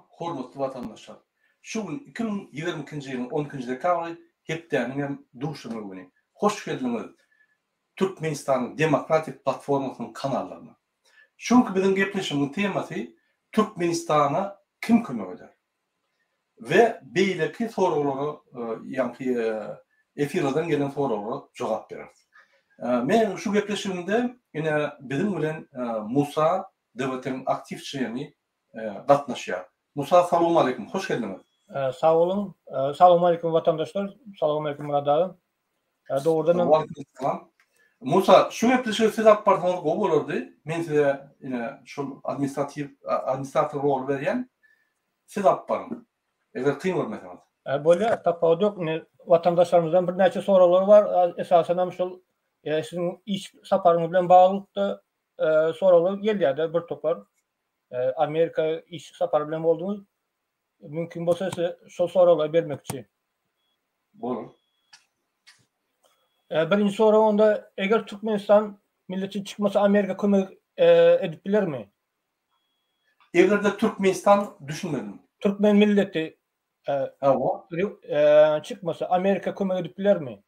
Salam hormatly watandaşlar! Şu gün 2022-nji ýylyň 12-nji dekabry hepdäniň hem duşenbe güni. Hoş geldiňiz Türkmenistanyň Demokratik platformasynyň kanallaryna. Şu günki biziň gepleşigimiziň temasy Türkmenistana kim kömek eder? We beýleki soraglara ýaňky efirlerden gelen soraglara jogap bereris. Men şu gepleşigimde ine biziň bilen Musa DWT-niň aktiw çleni gatnaşýar. Musa salowmaleýkim, hoş geldiňiz. Sag boluň. Salowmaleýkim watandaşlar. Salowmaleýkim Myrat aga. Dogrudan hem. Waleýkim Musa, şu gepleşigi siz alyp barsaňyz gowy bolardy. Men size ine şol administratiw administrator roly berýän. Siz alyp baryň. Eger kyn görmeseňiz. Bolýar, tapawudy ýok. Indi watandaşlarymyzdan birnäçe soraglar bar. Esasan hem şol siziň iş saparyňyz bilen baglylykda soraglar gelýär-de bir topar. Amerika iş sapary bilen bolduňyz. Mümkin bolsa size şol soraglary bermekçi. Bolar. Birinji sorag onda eger Türkmenistan milleti çykmasa Amerika kömek edip bilermi? Egerde Türkmenistan düşünmedim. Türkmen milleti Hawa. Çykmasa Amerika kömek edip bilermi?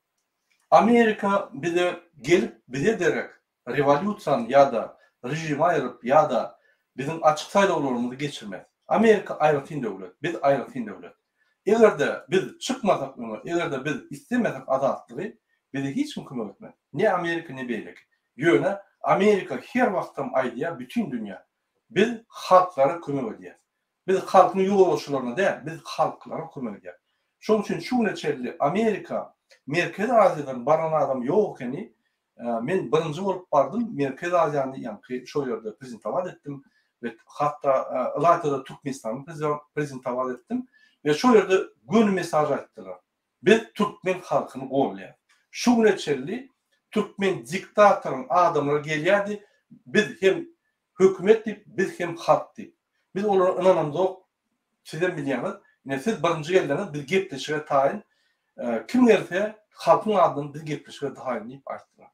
Amerika bize gelip bize derek rewolýusiýany ýa-da režimi aýryp ýa-da biziň açyk saýlawlarymyzy geçirmez. Amerika aýratyn döwlet, biz aýratyn döwlet. Eger-de biz çykmasak öňe, eger-de biz islemesek azatlygy, bize hiç kim kömek etmez. Ne Amerika, ne beýleki. Ýöne Amerika her wagtam aýdýar bütin dünýä, biz halklara kömek edýäs. Biz halkyň ýolbaşçylaryna däl, biz halklara kömek edýäs. Şonuň üçin şu güne çenli Amerika Merkezi Aziýadan baran adam ýok ekeni, Men birinji bolup bardym, Merkezi Aziýany ýaňky şol ýerde prezentowat etdim we hatda ylaýta-da Türkmenistany prezentowat etdim we şol ýerde göni mesaž aýtdylar. Biz türkmen halkyny goldaýarys. Şu güne çenli türkmen diktatoryň adamlary gelýärdi, biz hem hökümet diýip, biz hem halk diýip. Biz olara ynanamzok, sizem bilýäňiz. Ine siz birinji geldiňiz, biz gepleşige taýyn. Kim gelse, halkyň adyndan biz gepleşige taýyn diýip aýtdylar.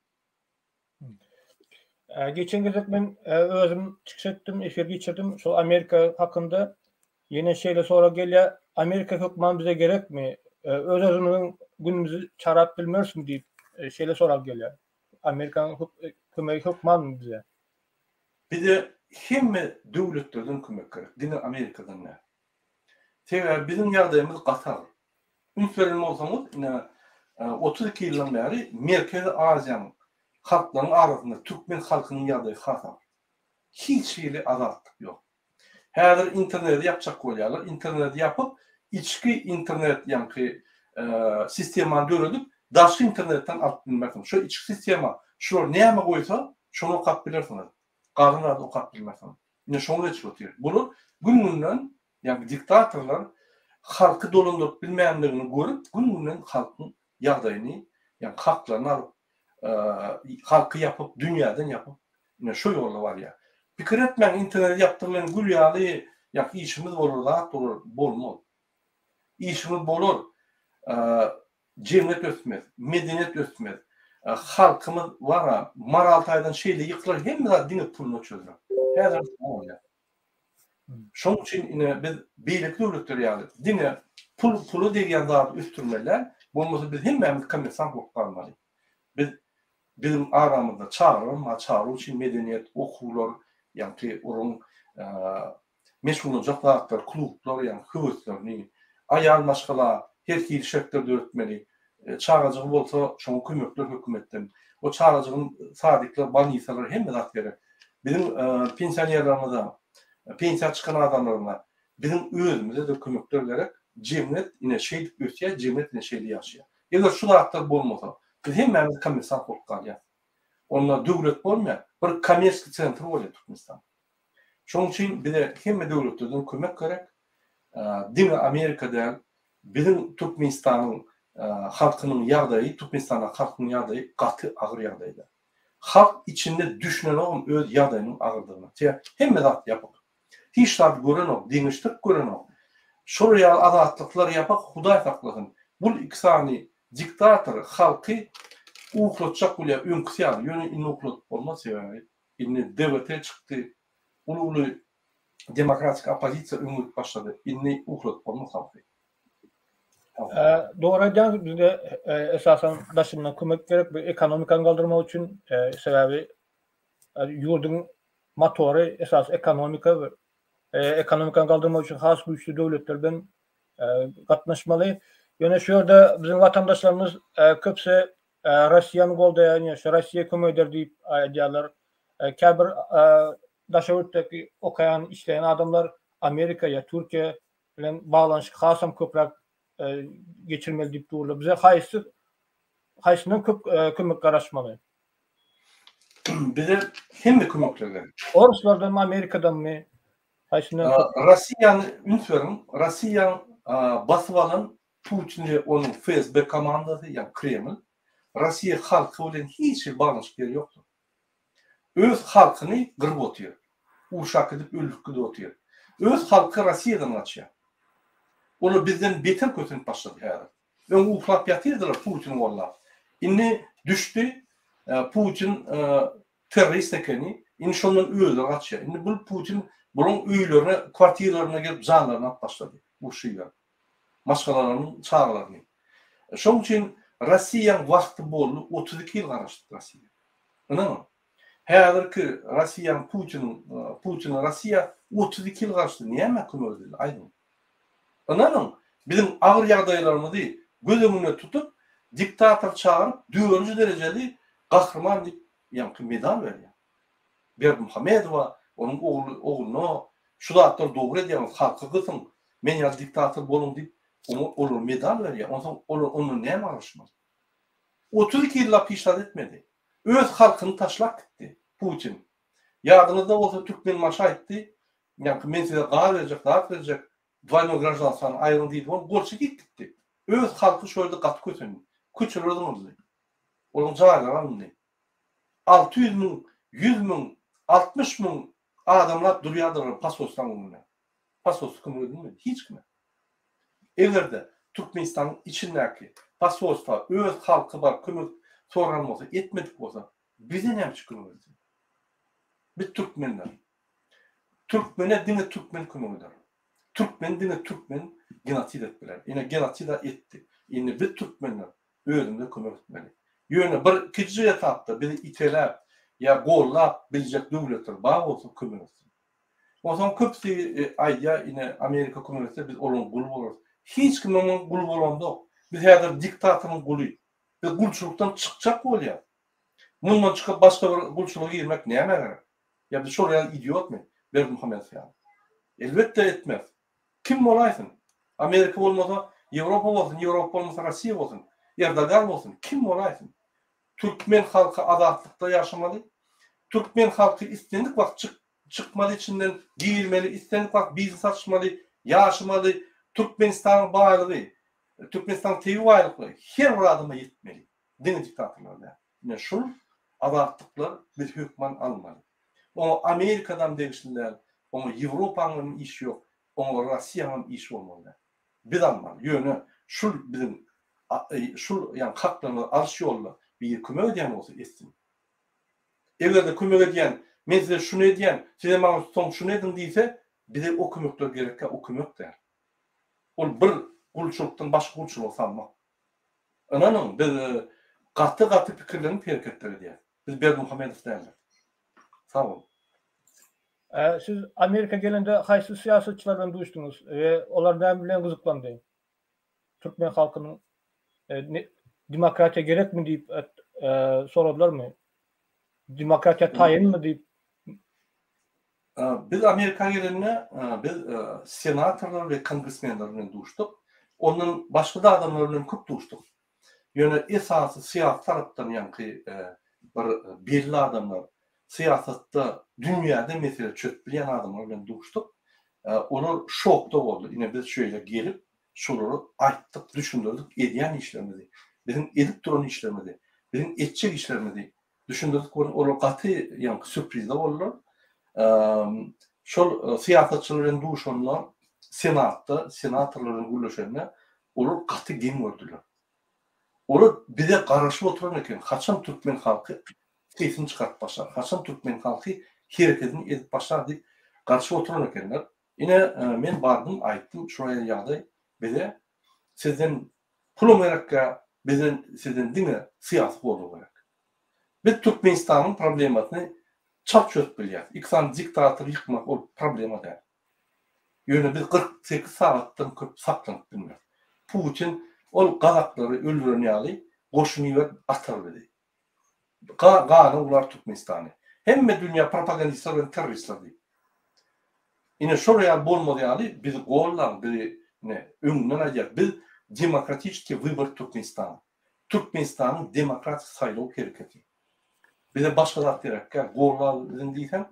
Geçen gezek men özüm çykyş etdim, efir geçirdim şol Amerika hakynda. Ýene şeýle sorag gelýär, Amerika hökman bize gerekmi? Öz-özümiziň günümizi çarap bilmerismi diýip, şeýle sorag gelýär. Amerikanyň kömegi hökmanmy bize? Bize hemme döwletlerden kömek gerek, diňe Amerikadan däl. Sebäbi biziň ýagdaýymyz gaty agyr. Üns beren bolsaňyz, ine, 32 ýyldan bäri Merkezi Aziýanyň halklarynyň arasynda türkmen halkynyň ýagdaýy has agyr. Hiç hili azatlyk ýok. Häzir interneti ýapjak bolýarlar. Interneti ýapyp, içki internet ýaňky sistemany döredip, daşky internetden alyp bilmersiň. Şo içki sistema şular näme goýsa, şony okap bilersiňiz. Galan zady okap bilmersiňiz. Ine şoňa geçip otyr. Bular gün-günden, ýagny diktatorlar halky dolandyryp bilmändigini görüp, gün-günden halkyň ýagdaýyny, ýagny haklaryny alyp, halky ýapyp, dünýäden ýapyp, ine şo ýolda barýar. Pikir etmäň, interneti ýapdyk bilen gül ýaly, ýa işimiz bolar, zat bolar, bolmaz. Işimiz bolar, jemgyýet ösmez, medeniýet ösmez, halkymyz wara, moral taýdan şeýle ýykylar, hemme zat diňe puluna çözüler. Häzir bolýar. Şonuň üçin ine biz beýleki döwletler ýaly diňe pul pula degýän zady ösdürmeli däl, bolmasa biz hemmämiz kommersant bolup galmaly. Biz biziň aramyzda çagalar bar, çagalar üçin medeniýet, okuwlar, ýaňky olaryň meşgullanjak zatlary, klublar, ýagny höweslerini, aýal maşgala her hili şertler döretmeli. Çagajygy bolsa şoňa kömekler hökümetden. O çagajygyň sadikler, bolnisalar hemme zat gerek. Biziň pensionerlerimize, pensiýa çykan adamlaryna, biziň özümize-de kömekler gerek. Jemgyýet ine şeýdip ösýär, jemgyýet ine şeýle ýaşaýar. Eger şu zatlar bolmasa, biz hemmämiz kommersant bolup galýas. Onda döwlet bolmaýar, bir kommerskiý sentr bolýar Türkmenistan. Şonuň üçin bize hemme döwletlerden kömek gerek. Diňe Amerika däl, biziň Türkmenistanyň halkynyň ýagdaýy, Türkmenistandaky halkyň ýagdaýy gaty agyr ýagdaýda. Halk içinde düşünenogam öz ýagdaýynyň agyrdygyna. Sebäp hemme zat ýapyk. Hiç zat görenok, deňeşdirip görenok. Şolar ýaly azatlyklar ýapak Hudaý saklasyn. Bul iki sany diktator halky uklatjak bolýar öňküsi ýaly. Ýöne indi ukladyp bolmaz sebäbi indi DWT çykdy. Uly uly. Demokratik oppozisiýa öňe gidip başlady. Indi ukladyp bolmaz halky. Dogry aýdýaňyz, bizde esasan daşyndan kömek gerek bu ekonomikany galdyrmak üçin. Sebäbi ýurduň motory esasy ekonomika we ekonomikany galdyrmak üçin has güýçli döwletler bilen gatnaşmaly. Ýöne şu ýerde biziň watandaşlarymyz köpüsi Russiýany goldaýar, ýa şu Russiýa kömek eder diýip aýdýarlar. Käbir daşary ýurtdaky okaýan, işleýän adamlar Amerika ýa Türkiýe bilen baglanyşyk hasam köpräk geçirmeli diýip durlar. Bize haýsy haýsyndan köp kömek garaşmaly? Bize hemme kömekler gerek. Orslardanmy, Amerikadanmy? Haýsyndan köp? Russiýany üns beriň, Russiýaň basyp alan Putin we onuň FSB komandasy, ýagny Kreml, Russiýa halky bilen hiç hili baglanyşyk ýeri ýokdur. Öz halkyny gyryp otyr. Urşa äkidip öldürip gidip otyr. Öz halky Russiýadan gaçýar. Olar bizden beter kösenip başlady häzir. Öň uklap ýatyrdylar Putini gollap. Indi düşdi Putin terrorist ekeni. Indi şondan özleri gaçýar. Indi bul Putin bulaň öýlerine, kwartiralaryna gelip janlaryny alyp başlady. Urşy iberip. Maşgalalarynyň çagalaryny. Şoň üçin Rossiýaň wagty boldy 32 ýyl garaşdyk Rossiýa. Ynanyň. Häzirki Rossiýaň Putiniň Putine Rossiýa 32 ýyl garaşdy. Nämä kömek edildi aýdyň. Ynanyň, biziň agyr ýagdaýlarymyzy göz öňünde tutup, diktator çagyryp dördünji derejeli gahryman diýip ýaňky medal berýär. Berdimuhamedowa, onuň ogly ogluna şu zatlary dogry edýäňiz, halky gysyň, men ýaly diktator boluň diýip, oňa olara medal berýär. Onsoň olar ondan näme garaşmaly? 32 ýyllap hiç zat etmedi. Öz halkyny taşlap gitdi Putin. Ýadyňyzda bolsa Türkmenbaşy aýtdy, ýaňky men size gaz berjek, zat berjek, dwaýnoý graždanstwany aýryň diýdi, ol gol çekip gitdi. Öz halky şo ýerde gaty kösendi. Köçeler zyňyldy. Olaryň jaýlary alyndy. 600 müň, 100 müň, 60 müň adamlap durýardylar posolstwaň öňünde. Posolstwo kömek edilmedi hiç kime. Eger-de Türkmenistanyň içindäki posolstwa öz halky baryp kömek soran bolsa, etmedik bolsa, bize näme üçin kömek etsin? Biz türkmenler. Türkmene diňe türkmen kömek eder. Türkmeni diňe türkmen genosid edip biler. Ine genosida etdi. Indi biz türkmenler özümize kömek etmeli. Ýöne bir kiçijik etapda bizi iteläp ýa gollap biljek döwletler bar bolsa kömek etsin. Onsoň köpüsi aýdýar ine Amerika kömek etse biz olaryň guly bolarys. Hiç kimiň guly bolamzok. Biz häzir diktatoryň guly. Biz gulçulykdan çykjak bolýas. Mundan çykyp başga bir gulçulyga girmek nämä gerek? Ýa biz şol ýaly idiotmy? Berdimuhamedow ýaly. Elbetde etmeris. Kim bolaýsyn? Amerika bolmasa Ýewropa bolsun, Ýewropa bolmasa Rossiýa bolsun, Erdogan bolsun, kim bolaýsyn? Türkmen halky azatlykda ýaşamaly. Türkmen halky islendik wagt çyk çykmaly içinden, girmeli, islendik wagt biznes açmaly, ýaşamaly. Türkmenistanyň baýlygy, Türkmenistanyň tebigy baýlyklary her bir adama ýetmeli. Diňe diktatorlara däl. Ine şul azatlyklar biz hökman almaly. Oňa Amerikadam degişli däl, oňa Ýewropaňam işi ýok, oňa Rossiýaňam işi bolmaly däl. Biz almaly. Ýöne şul biziň şul ýagny haklarymyzy alyş ýolunda biri kömek edýän bolsa etsin. Eger-de kömek edýän men size şuny edýän, sizem maňa soň şuny ediň diýse, bize o kömekler gerekkä o kömek däl. Ol bir gulçulykdan başga gulçulyga salmak. Ynanyň, biz gaty-gaty pikirlenip hereketler edýäs. Biz Berdimuhamedow däldir. Sag boluň. Siz Amerika gelende haýsy syýasatçylar bilen duşduňyz we olar näme bilen gyzyklandy? Türkmen halkynyň demokratiýa gerekmi diýip soradylarmy? Demokratiýa taýynmy diýip? Biz Amerika gelende biz senatorlar we kongresmenler bilen duşduk. Ondan başga-da adamlar bilen köp duşduk. Ýöne esasy syýasy tarapdan ýaňky bir belli adamlar, syýasatda, dünýäde mesele çözüp bilýän adamlar bilen duşduk. Olar şokda boldy. Ine biz şu ýere gelip, şolara aýtdyk, düşündirdik edýän işlerimizi, biziň edip duran işlerimizi, biziň etjek işlerimizi düşündirdik welin olar gaty ýaňky sýurprizde boldular. Şol syýasatçylar bilen duşanda, senatda, senatorlar bilen gürleşende olar gaty geň gördüler. Olar bize garaşyp oturan eken, haçan türkmen halky sesini çykaryp başlar, haçan türkmen halky herekedini edip başlar diýip. Garaşyp oturan ekenler. Ine, men bardym, aýtdym, şuraýa ýagdaý bize sizden pulam gerekkä, bizden sizden diňe syýasy goldaw gerek. Biz Türkmenistanyň problemasyny çalt çözüp bilýäris. Iki sany diktatory ýykmak ol problema däl. Ýöne biz 48 sagatdan köp saklanyp bilmeris. Putin ol gazaklary öldüren ýaly goşun iberip atar bizi. Gana ular Türkmenistany. Hemme dünýä propagandistler bilen terroristler diýip. Ine şol ýaly bolmaz ýaly bizi gollaň, bizi ine öňünden aýdýar. Biz demokratiçeskiý wybor Türkmenistan. Türkmenistanyň demokratik saýlaw hereketi. Bize başga zat gerek däl. Gollaň biziň diýsem,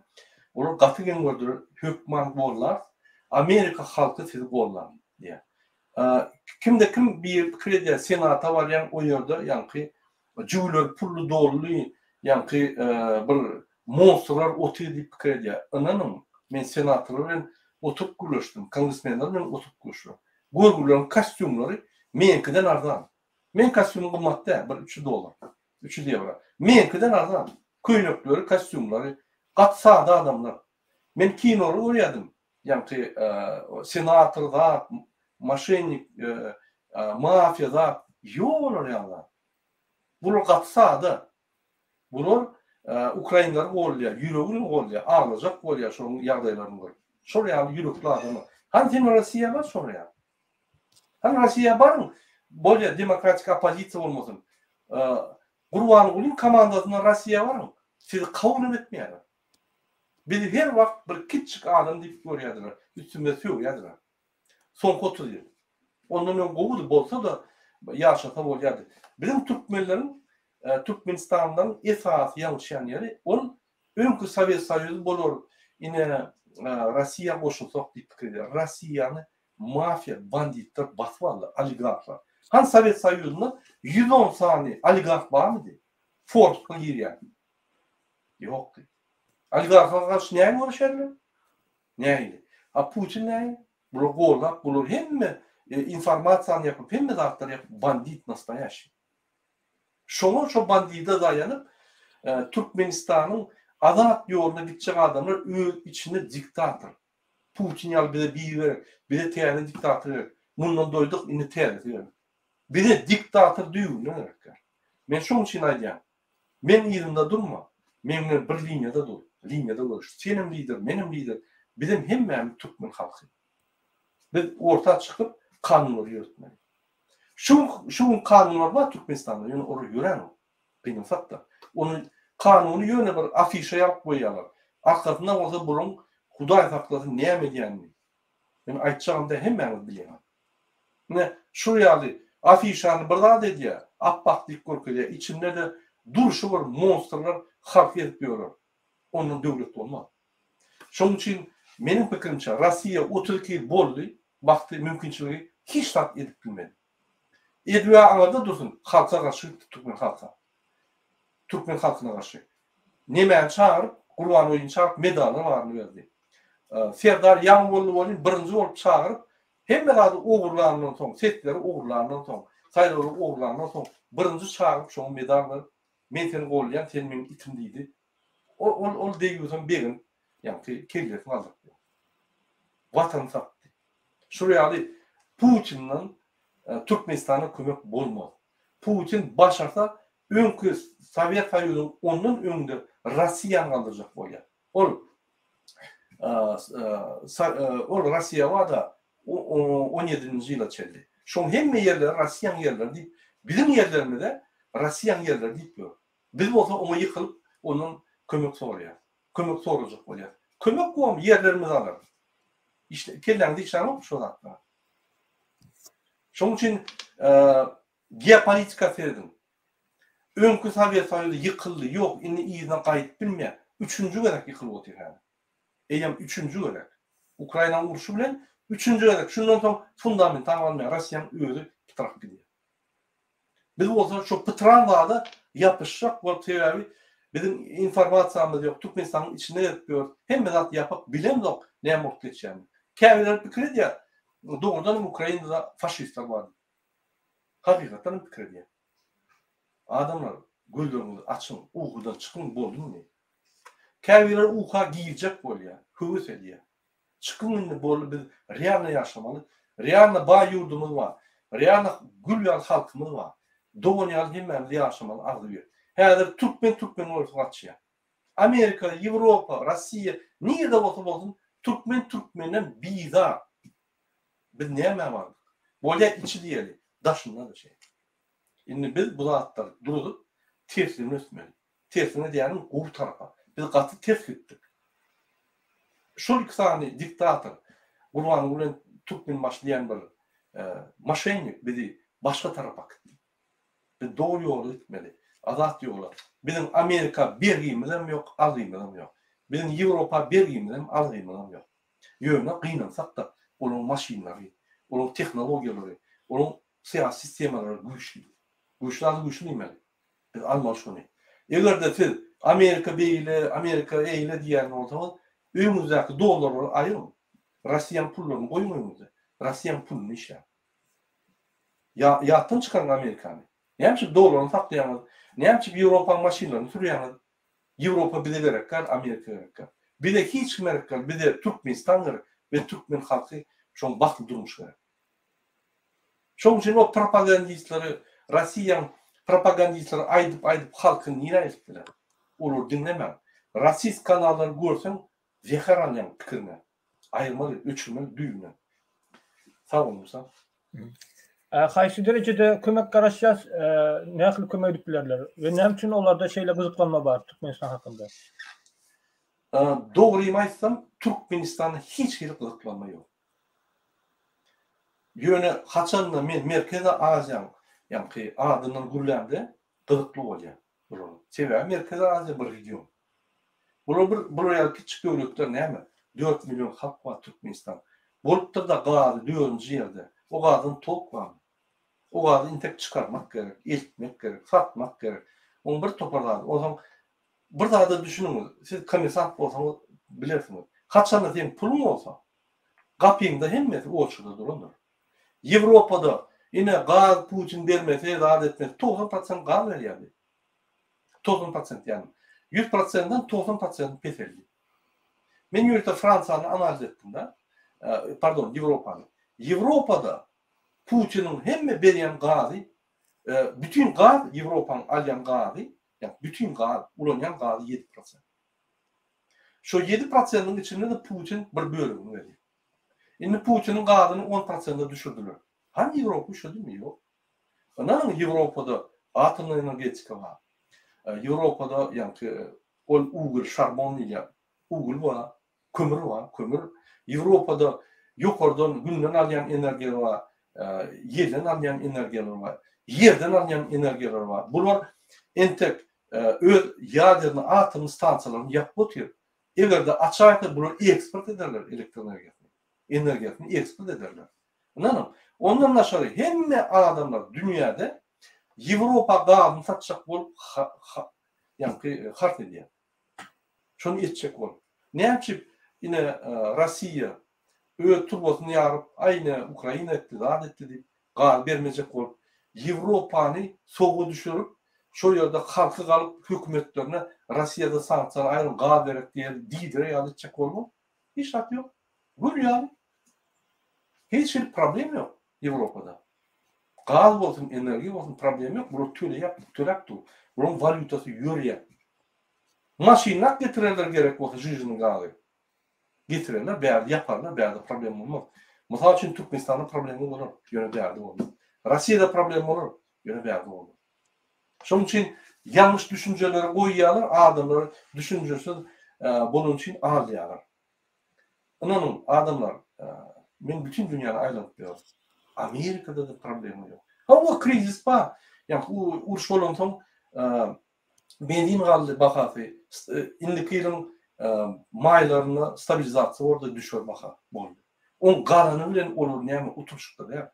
olar gaty geň gördüler. Hökman gollarys. Amerika halky sizi gollar diýýär. Kimde kim bir pikir edýär, senata barýaň o ýerde ýaňky Jübüleri pully dolly, ýaňky bir monstrlar otyr diýip pikir edýär. Ynanyň, men senatorlar bilen oturyp gürleşdim, kongresmenler bilen oturyp gürleşdim. Görgüleriň kostýumlary meňkiden arzan. Meň kostýumym gymmat däl, bir 300 dollar, 300 ýewro. Meňkiden arzan. Köýnekleri, kostýumlary. Gaty sada adamlar. Men kinolary görýärdim, ýaňky senator zat, moşennik, mafiýa zat. Ýok olar ýaly zat. Bular gaty sada. Bular ukrainleri goldaýar, ýüregi bilen goldaýar, aglajak bolýar şonuň ýagdaýlaryny görüp. Şol ýaly ýürekli adamlar. Hany sen Rossiýa bar şol ýaly. Hany Rossiýa baryň, bolýar demokratik oppozisiýa bolmasyn. Gurbangulyň komandasyndan Rossiýa baryň, sizi kabul hem etmeýärler. Bizi her wagt bir kiçjik adam diýip görýärdiler, üstümize sögýärdiler. Soňky 30 ýyl. Ondan öň gowudy, bolsa-da ýaşasa bolýardy. Biziň türkmenleriň, türkmenistanlylaryň esasy ýalňyşýan ýeri ol öňki Sowet Soýuzy bolar, ine Rossiýa goşulsak diýip pikir edýär. Rossiýany mafiýa, banditler basyp aldy, oligarhlar. Hany Sowet Soýuzynda 110 sany oligarh barmydy? Forbes-a girýän. Ýokdy. Oligarhlara garşy näme göreşerler? Nähili? A Putin nähili? Bular gollap, bular hemme informasiýany ýapyp, hemme zatlary ýapyp, bandit nastoýaşiý. Şoňa şo bandide daýanyp, Türkmenistanyň azat ýoluna gitjek adamlar öz içinde diktator. Putin ýaly bize biri gerek, bize täze diktator gerek. Mundan doýduk, indi täzesi gerek. Bize diktator düýbünden gerek däl. Men şoň üçin aýdýan. Men yzymda durma, meň bilen bir liniýada dur, liniýada göreş. Senem lider, menem lider, bizem hemmämiz türkmen halky. Biz orta çykyp kanunlary ýöretmeli. Şu gün şu gün kanunlar bar Türkmenistanda, ýöne olar ýöränok. Gynansak-da. Ony kanuny ýöne bir afişa ýazyp goýýarlar. Arkasynda bolsa bularyň Hudaý saklasyn näme edýänini. Men aýtjagym däl hemmäňiz bilýäňiz. Ine, şul ýaly afişany bir zat edýär, apbak diýip görkezýär, içinde-de durşy bir monstrlar halky ezip ýörer. Ondan döwlet bolmaz. Şonuň üçin meniň pikirimçe Rossiýa 32 ýyl boldy, bagty, mümkinçiligi hiç zat edip bilmedi. Edibä aňyrda dursun, halka garşy gitdi türkmen halka. Türkmen halkyna garşy. Nemäni çagyryp, Gurbangulyny çagyryp medallar baryny berdi. Serdar ýaňy boldy welin birinji bolup çagyryp, hemme zady ogurlanyndan soň, sesleri ogurlanyndan soň, saýlawlary ogurlanyndan soň birinji çagyryp şoňa medal berip, men seni goldaýan, sen meniň itim diýdi. Ol ol ol deýýusam begenip, ýaňky kellesini galdyryp. Watany satdy. Şul ýaly Putinden Türkmenistana kömek bolmaz. Putin başarsa öňki Sowet Soýuzynyň ondan öňde Rossiýany galdyrjak bolýar. Ol ol Rossiýa barda 17-nji ýyla çenli. Şoň hemme ýerleri Rossiýanyň ýerleri diýip, biziň ýerlerimize Rossiýanyň ýerleri diýip ýör. Biz bolsa oňa ýykylyp, ondan kömek soraýarys. Kömek sorajak bolýarys. Kömek bolmy ýerlerimizi alar. Işle, kelläňde işlänokmy şo zatlar? Şonuň üçin geopolitika serediň. Öňki Sowet Soýuzy ýykyldy, ýok, indi yzyna gaýdyp bilmeýär. Üçünji gezek ýykylyp otyr häzir. Eýýäm üçünji gezek. Ukrainanyň urşy bilen üçünji gezek. Şundan soň fundamental galmaýar. Russiýanyň özi pytrap gidýär. Biz bolsa şo pytran zada ýapyşjak bolup sebäbi biziň informasiýamyz ýok, Türkmenistanyň içinde gezip ýörüs, hemme zat ýapyk, bilemzok näme bolup geçýänini. Käbirleri pikir edýär, dogrudan hem Ukrainada faşistler bar diýip. Hakykatdan hem pikir edýär. Adamlar gözleriňizi açyň, ukudan çykyň boldy indi. Käbirleri uka girjek bolýar, höwes edýär. Çykyň indi boldy biz realno ýaşamaly. Realno baý ýurdumyz bar. Realno gül ýaly halkymyz bar. Dogan ýaly hemmämiz ýaşamaly agzybir. Häzir türkmen türkmeni görse gaçýar. Amerika, Ýewropa, Rossiýa nirde bolsa bolsun türkmen türkmenden bizar. Biz nämä bardyk? Bolýa içi diýeli, daşynda-da şeýle. Indi biz bu zatlary duruzyp tersine ösmeli. Tersine diýýänim gowy tarapa. Biz gaty ters gitdik. Şol iki sany diktator Gurbanguly bilen Türkmenbaşy diýen bir moşennik bizi başga tarapa akitdi. Biz dogry ýola gitmeli. Azat ýola. Biziň Amerika bergimizem ýok, algymyzam ýok. Biziň Ýewropa bergimizem, algymyzam ýok. Ýöne gynansak-da, olaryň maşynlary, olaryň tehnologiýalary, olaryň syýasy sistemalary güýçli. Güýçli zady güýçli diýmeli. Biz almaly şony. Eger-de siz Amerika beýle, Amerika eýle diýýän bolsaňyz, öýüňizdäki dollarlary aýyryň. Rossiýanyň pullaryny goýuň öýüňizde. Rossiýanyň puluny işläň. Ýa ýatdan çykaryň Amerikany. Näme üçin dollaryny saklaýaňyz? Näme üçin Ýewropanyň maşynlaryny sürýäňiz? Ýewropa bize gerek däl, Amerika gerek däl. Bize hiç kim gerek däl, bize Türkmenistan gerek we türkmen halky şoň bagtly durmuşy gerek. Şoň üçin o propagandistleri, Rossiýaň propagandistleri aýdyp-aýdyp halky nirä eltdiler? Olary diňlemäň. Rasist kanallary görseň zäher alýaň pikiriňe. Aýyrmaly, öçürmeli düýbünden. Sag bol Musa. Haýsy derejede kömek garaşýas, nähili kömek edip bilerler we näme üçin olarda şeýle gyzyklanma bar Türkmenistan hakynda? Dogrymy aýtsam, Türkmenistanda hiç hili gyzyklanma ýok. Ýöne haçanda men Merkezi Aziýaň ýaňky adyndan gürlämde gyzykly bolýar bulara. Sebäbi Merkezi Aziýa bir region. Bular bir bular ýaly kiçjik döwletler näme? 4 million halk bar Türkmenistan. Bolupdyr-da gazy dördünji ýerde. O gazdan tok barmy? O gazy intek çykarmak gerek, eltmek gerek, satmak gerek. Oň bir topar zady. Onsoň bir zada düşüniňiz, siz kommersant bolsaňyz bilersiňiz. Haçanda seň puluň bolsa, gapyňda hemmesi oçurda durandyr. Ýewropada ine gaz Putin bermese, zat etmese 90 prosent gaz berýärdi. 90 prosent ýagny 100 prosentden 90 prosent peseldi. Men ýörite Fransiýany analiz etdim-de, pardon, Ýewropany. Ýewropada Putiniň hemme berýän gazy, bütin gaz Ýewropanyň alýan gazy, ýagny bütin gaz, ulanýan gazy 7 prosent. Şo 7 prosentiň içinde-de Putin bir bölegini berýär. Indi Putiniň gazyny 10 prosente düşürdiler. Hany Ýewropa üşedimi? Ýok. Ynanyň Ýewropada atomny energetika bar. Ýewropada ýaňky ol ugol, şarbon diýilýär. Ugol bar, kömür bar, kömür. Ýewropada ýokardan günden alýan energiýa bar, ýelden alýan energiýalar bar, ýerden alýan energiýalar bar. Bular entek öz ýaderny atomny stansiýalaryny ýapyp otyr. Eger-de açaýsa bular eksport ederler elektrenergiýasyny. Energiýasyny eksport ederler. Ynanyň, ondan daşary hemme adamlar dünýäde Ýewropa gazyny satjak bolup ýaňky hart edýär. Şony etjek bolup. Näme üçin ine Rossiýa öz turbasyny ýaryp, aý ine Ukraina etdi, zat etdi diýip, gaz bermejek bolup, Ýewropany sowga düşürip, şol ýerde halky galyp hökümetlerine Rossiýada sanksiýany aýryň, gaz gerek diýer, diýdirer ýaly etjek bolma. Hiç zat ýok. Gül ýaly. Hiç hili problem ýok Ýewropada. Gaz bolsun, energiýa bolsun problem ýok. Bular töleýär, töläp dur. Bularyň walýutasy ýörýär. Maşynlap getirerler gerek bolsa žijiniň gazy. Getirerler, bärde ýaparlar, bärde problem bolmaz. Mysal üçin Türkmenistanda problema bolar, ýöne bärde bolmaz. Rossiýada problem bolar, ýöne bärde bolmaz. Şonuň üçin ýalňyş düşünjeleri goýýarlar, adamlar düşünjesiz bolany üçin alýarlar. Ynanyň, adamlar, men bütin dünýäni aýlanyp ýörün. Amerikada-da problema ýok. Hawa, krizis bar. Ýa uruş bolansoň benzin galdy bahasy. Indiki ýylyň maýlarynda stabilizasiýa boldy, düşer baha boldy. Oň galany bilen olar näme utulyşykda däl.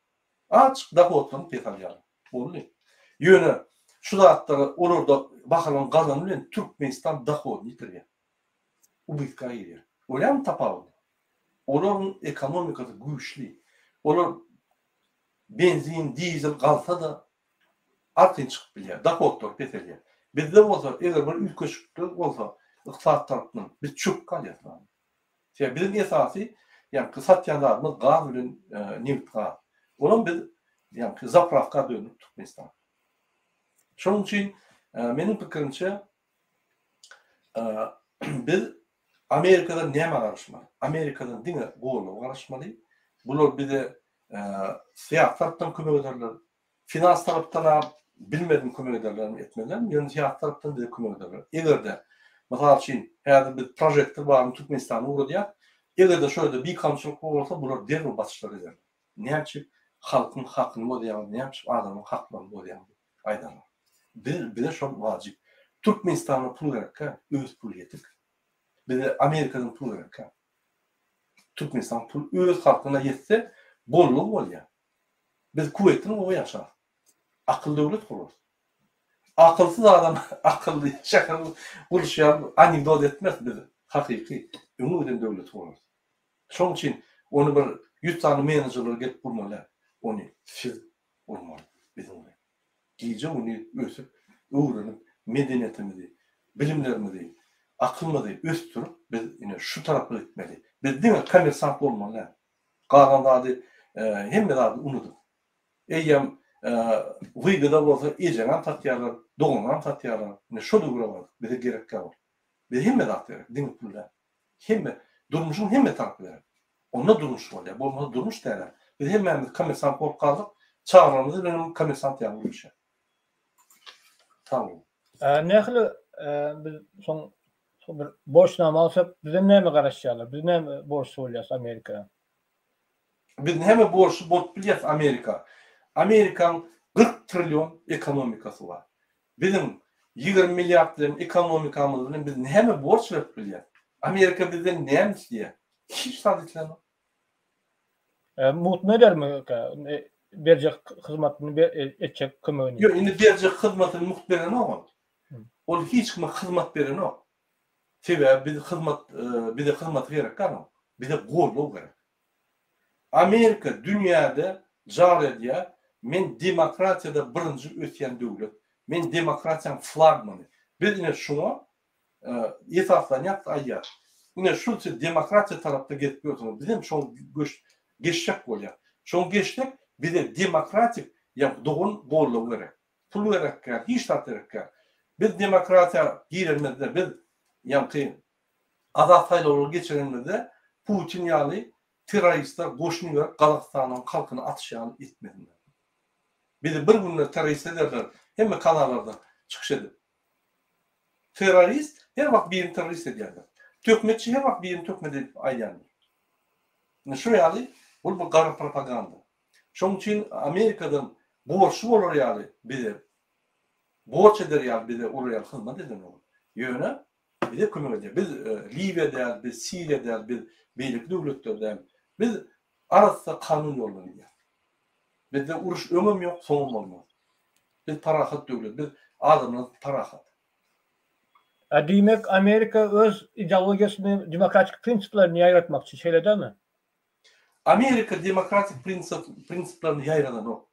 Azjyk dohodlaryny pes alýarlar. Boldy. Ýöne şu zatlara olarda bahalaryň galany bilen Türkmenistan dohodyny ýitirýär. Ubytka girýär. Görýäňmi tapawudy? Olaryň ekonomikasy güýçli. Olar benzin, dizel galsa-da artyn çykyp bilýär. Dohodlary peselýär. Bizde bolsa eger bir üýtgeşiklik bolsa, Ykdysady tarapdan biz çöküp galýas. Sebäbi biziň esasy ýaňky satýan zadymyz gaz bilen nebit gaz. Olam biz ýaňky zaprawka döndük Türkmenistan. Şonuň üçin meniň pikirimçe biz Amerikadan nämä garaşmaly? Amerikadan diňe goldawa garaşmaly. Bular bize syýasy tarapdan kömek ederler. Finans tarapdan-a bilmedim kömek ederlermi etmezlermi, ýöne syýasy tarapdan bize kömek ederler. Eger-de, mysal üçin, häzir biz prožektor baryny Türkmenistana ugradýas, eger-de şo ýerde bikanunçylyk bolsa, bular derrew basyşlar ederler. Näme üçin halkyň hakyny bozýaňyz, näme üçin adamyň haklaryny bozýaňyz diýip aýdarlar. Biz, bize şol wajyp. Türkmenistana pul gerekkä, öz puly ýetik. Bize Amerikadan pul gerekkä. Türkmenistan pul öz halkyna ýetse, bollugy bolýar. Biz Kuweýtden gowy ýaşarys. Akylly döwlet gurarys. Akylsyz adam akylly şäher guruşy ýaly anekdot etmez biz hakyky öňe giden döwleti gurarys. Şonuň üçin ony bir ýüz sany menejerler gelip gurmaly däl. Ony siz gurmaly biziň bilen. Gije gündiz ösüp, öwrenip medeniýetimizi, bilimlerimizi, akylymyzy ösdürip biz ine şu tarapa gitmeli. Biz diňe kommersant bolmaly däl. Galan zady hemme zady unudyň. Eýýäm wygoda bolsa ejeňem satýarlar, doganyňam satýarlar. Ine şo döwre bardyk. Bize gerekkä ol. Bize hemme zat gerek, diňe pul däl. Hemme, durmuşyň hemme tarapy gerek. Onda durmuş bolýar. Bolmasa durmuş däl-ä. Biz hemmämiz kommersant bolup galdyk. Çagalarymyz bilenem kommersant ýaly gürleşýär. Sag boluň. Nähili biz soň bir borçnama alsak bizden näme garaşýarlar? Biz näme borçly bolýarys Amerika? Biz näme borçly bolup bilýäris Amerika? Amerikaň 40 trillion ekonomikasy bar. Biziň 20 milliard bilen ekonomikamyz bilen biz näme borç berip bilýäris? Amerika bizden näme isleýär? Hiç zat islenok. Mugt edermi berjek hyzmatyny etjek kömegini? Ýok, indi berjek hyzmatyny mugt berenok ol. Ol hiç kime hyzmat berenok. Sebäbi biz hyzmat bize hyzmaty gerek däl oň. Bize goldaw gerek. Amerika dünýäde jar edýär, men demokratiýada birinji ösýän döwlet. Men demokratiýaň flagmany. Biz ine şuňa esaslanýas aýdýas. Ine şu siz demokratiýa tarapda gezip ýörsüňiz. Bizem şoň geçjek bolýas. Şoň geçsek bize demokratik ýa dogan goldaw gerek. Pul gerekkä, hiç zat gerekkä. Biz demokratiýa girenimizde, biz ýaňky azat saýlawlary geçirenimizde Putin ýaly terroristler goşun iberip Gazagystanyň halkyny atyş ýaly etmesinler. Bizi bir günde terrorist ederler hemme kanallarda çykyş edip. Terrorist her wagt birini terrorist edýärler. Töhmetçi her wagt birini töhmet edip aýdýandyr. Ine şu ýaly bul bir gara propaganda. Şonuň üçin Amerikadan borçly bolar ýaly bize borç eder ýaly bize olar ýaly hyzmat edenok. Ýöne bize kömek edýär. Biz Liwiýa däl, biz Siriýa däl, biz beýleki döwletler däl. Biz arassa kanun ýoluna gidýäris. Bizde uruş öňem ýok, soňam bolmaz. Biz parahat döwlet, biz adamlar parahat. Diýmek, Amerika öz ideologiýasyny, demokratik prinsiplerini ýaýratmakçy, şeýle dälmi? Amerika demokratik prinsiplerini ýaýradanok.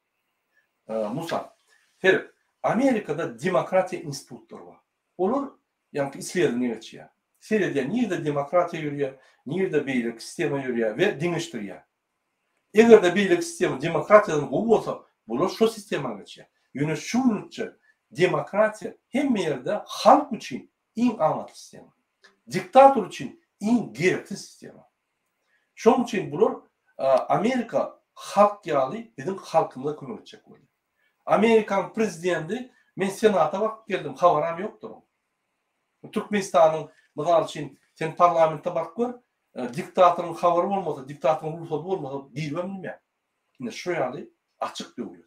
Musa, seret, Amerikada demokratiýa institutlary bar. Olar ýaňky isledowniýa geçýär. Seredýär, nirde demokratiýa ýörýär, nirde beýleki sistema ýörýär we deňeşdirýär. Eger-de beýleki sistema demokratiýadan gowy bolsa, bular şo sistema geçýär. Ýöne şu günlükçe demokratiýa hemme ýerde halk üçin iň amatly sistema. Diktator üçin iň gereksiz sistema. Şonuň üçin bular Amerika halk ýaly biziň halkymyza kömek etjek bolýar. Amerikanyň prezidenti men senata baryp geldim habaram ýokdur oň. Türkmenistanyň mysal üçin sen parlamente baryp gör diktatoryň habary bolmasa diktatoryň rugsady bolmasa giribem bilmeýär. Ine şu ýaly açyk döwlet.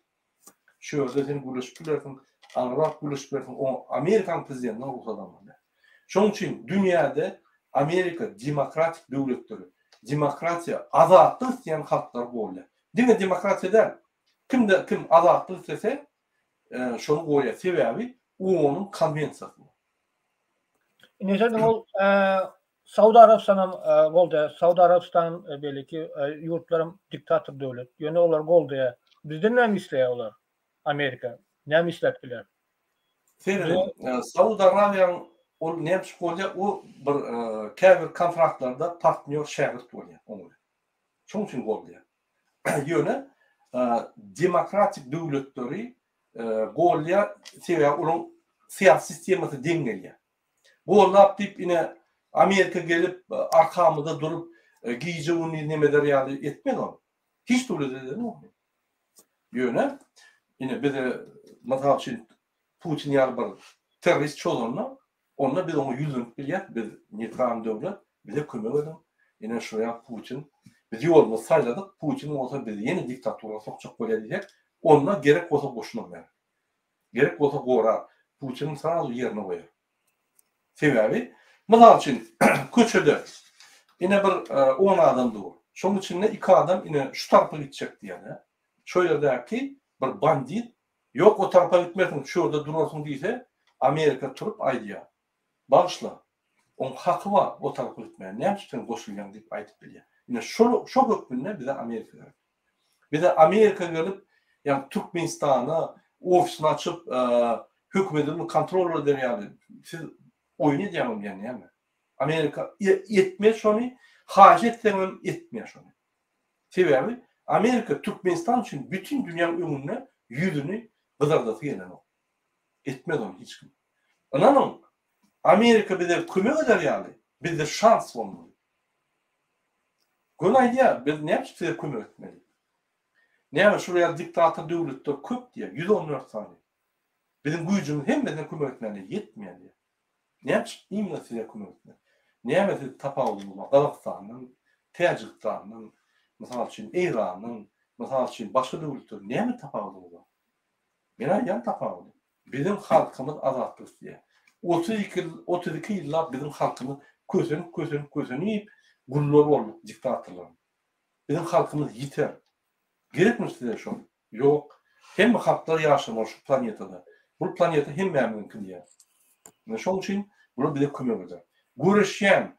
Şu ýerde sen gürleşip bilersiň, aňry baryp gürleşip bilersiň, oňa Amerikanyň prezidentinden rugsat almaly däl. Şonuň üçin dünýäde Amerika demokratik döwletleri, demokratiýa, azatlyk isleýän halklary goldaýar. Diňe demokratiýa däl, kimde kim azatlyk islese, şony golýar. Sebäbi OON-yň konwensiýasy bar. Indi sen ol Saud Arabystanam goldaýar. Saud Arabystan beýleki ýurtlaram diktator döwlet. Ýöne olar goldaýar. Bizden näme isleýär olar? Amerika näme isläp biler? Serediň, Saud Arabiýanyň. Ol näme üçin golýar? O bir käbir kontraktlarda partnýor şägirt bolýar oň bilen. Şoň üçin goldaýar. Ýöne demokratik döwletleri goldaýar, sebäbi olaryň syýasy sistemasy deň gelýär. Goldap diýip ine Amerika gelip arkamyzda durup gije-gündiz neme eder ýaly etmez ol. Hiç döwlet edenok. Ýöne ine bize mysal üçin Putin ýaly bir terrorist çozanda, onda biz oňa ýüzlenip bilýäs, biz neýtral döwlet, bize kömek ediň, ine şu ýa Putin, biz ýolumyzy saýladyk, Putin bolsa bizi ýene diktatura sokjak bolýar diýsek, onda gerek bolsa goşunam berer. Gerek bolsa gorar. Putiniň srazu ýerine goýar. Sebäbi, mysal üçin, köçede ine bir on adam dur. Şonuň içinde iki adam ine şu tarapa gitjek diýýär. Şo ýerdäki bir bandit Ýok, o tarapa gitmersiň, şu ýerde durarsyň diýse, Amerika turup aýdýar, Bagyşla, oň haky bar o tarapa gitmäge, näme üçin sen goşulýaň diýip aýdyp bilýär. Ine, şol, şo hökmünde bize Amerika gerek. Bize Amerika gelip, ýagny Türkmenistana ofisini açyp, hökümetini kontrol eder ýaly, siz oýun edýäňizmi ýa näme? Amerika etmez şony, haýyş etseňem etmeýär şony. Sebäbi Amerika Türkmenistan üçin bütin dünýäň öňünde ýüzüni gyzardasy gelenok. Etmez ony hiç kim. Ynanyň, Amerika bize kömek eder ýaly bizde şans bolmaly. Göni aýdýar, biz näme üçin size kömek etmeli? Näme şular ýaly diktator döwletler köp diýýär, 114 sany. Biziň güýjümiz hemmesine kömek etmäne ýetmeýär diýýär. Näme üçin imенно size kömek etmeli? Näme siz tapawudyňyz bar Gazagystandan, Täjigistandan, mysal üçin Eýrandan, mysal üçin başga döwletlerden näme tapawudyňyz bar? Men aýdýan tapawudy. Biziň halkymyz azatlyk isleýär. 32 ýyl, 32 ýyllap biziň halkymyz kösenip, kösenip, kösenip gullar bolduk diktatorlaryň. Biziň halkymyz ýiter. Gerekmi size şol? Ýok. Hemme halklar ýaşamaly şu planetada. Bul planeta hemmämiziňki diýýär. Ine şoň üçin bular bize kömek eder. Göreşýän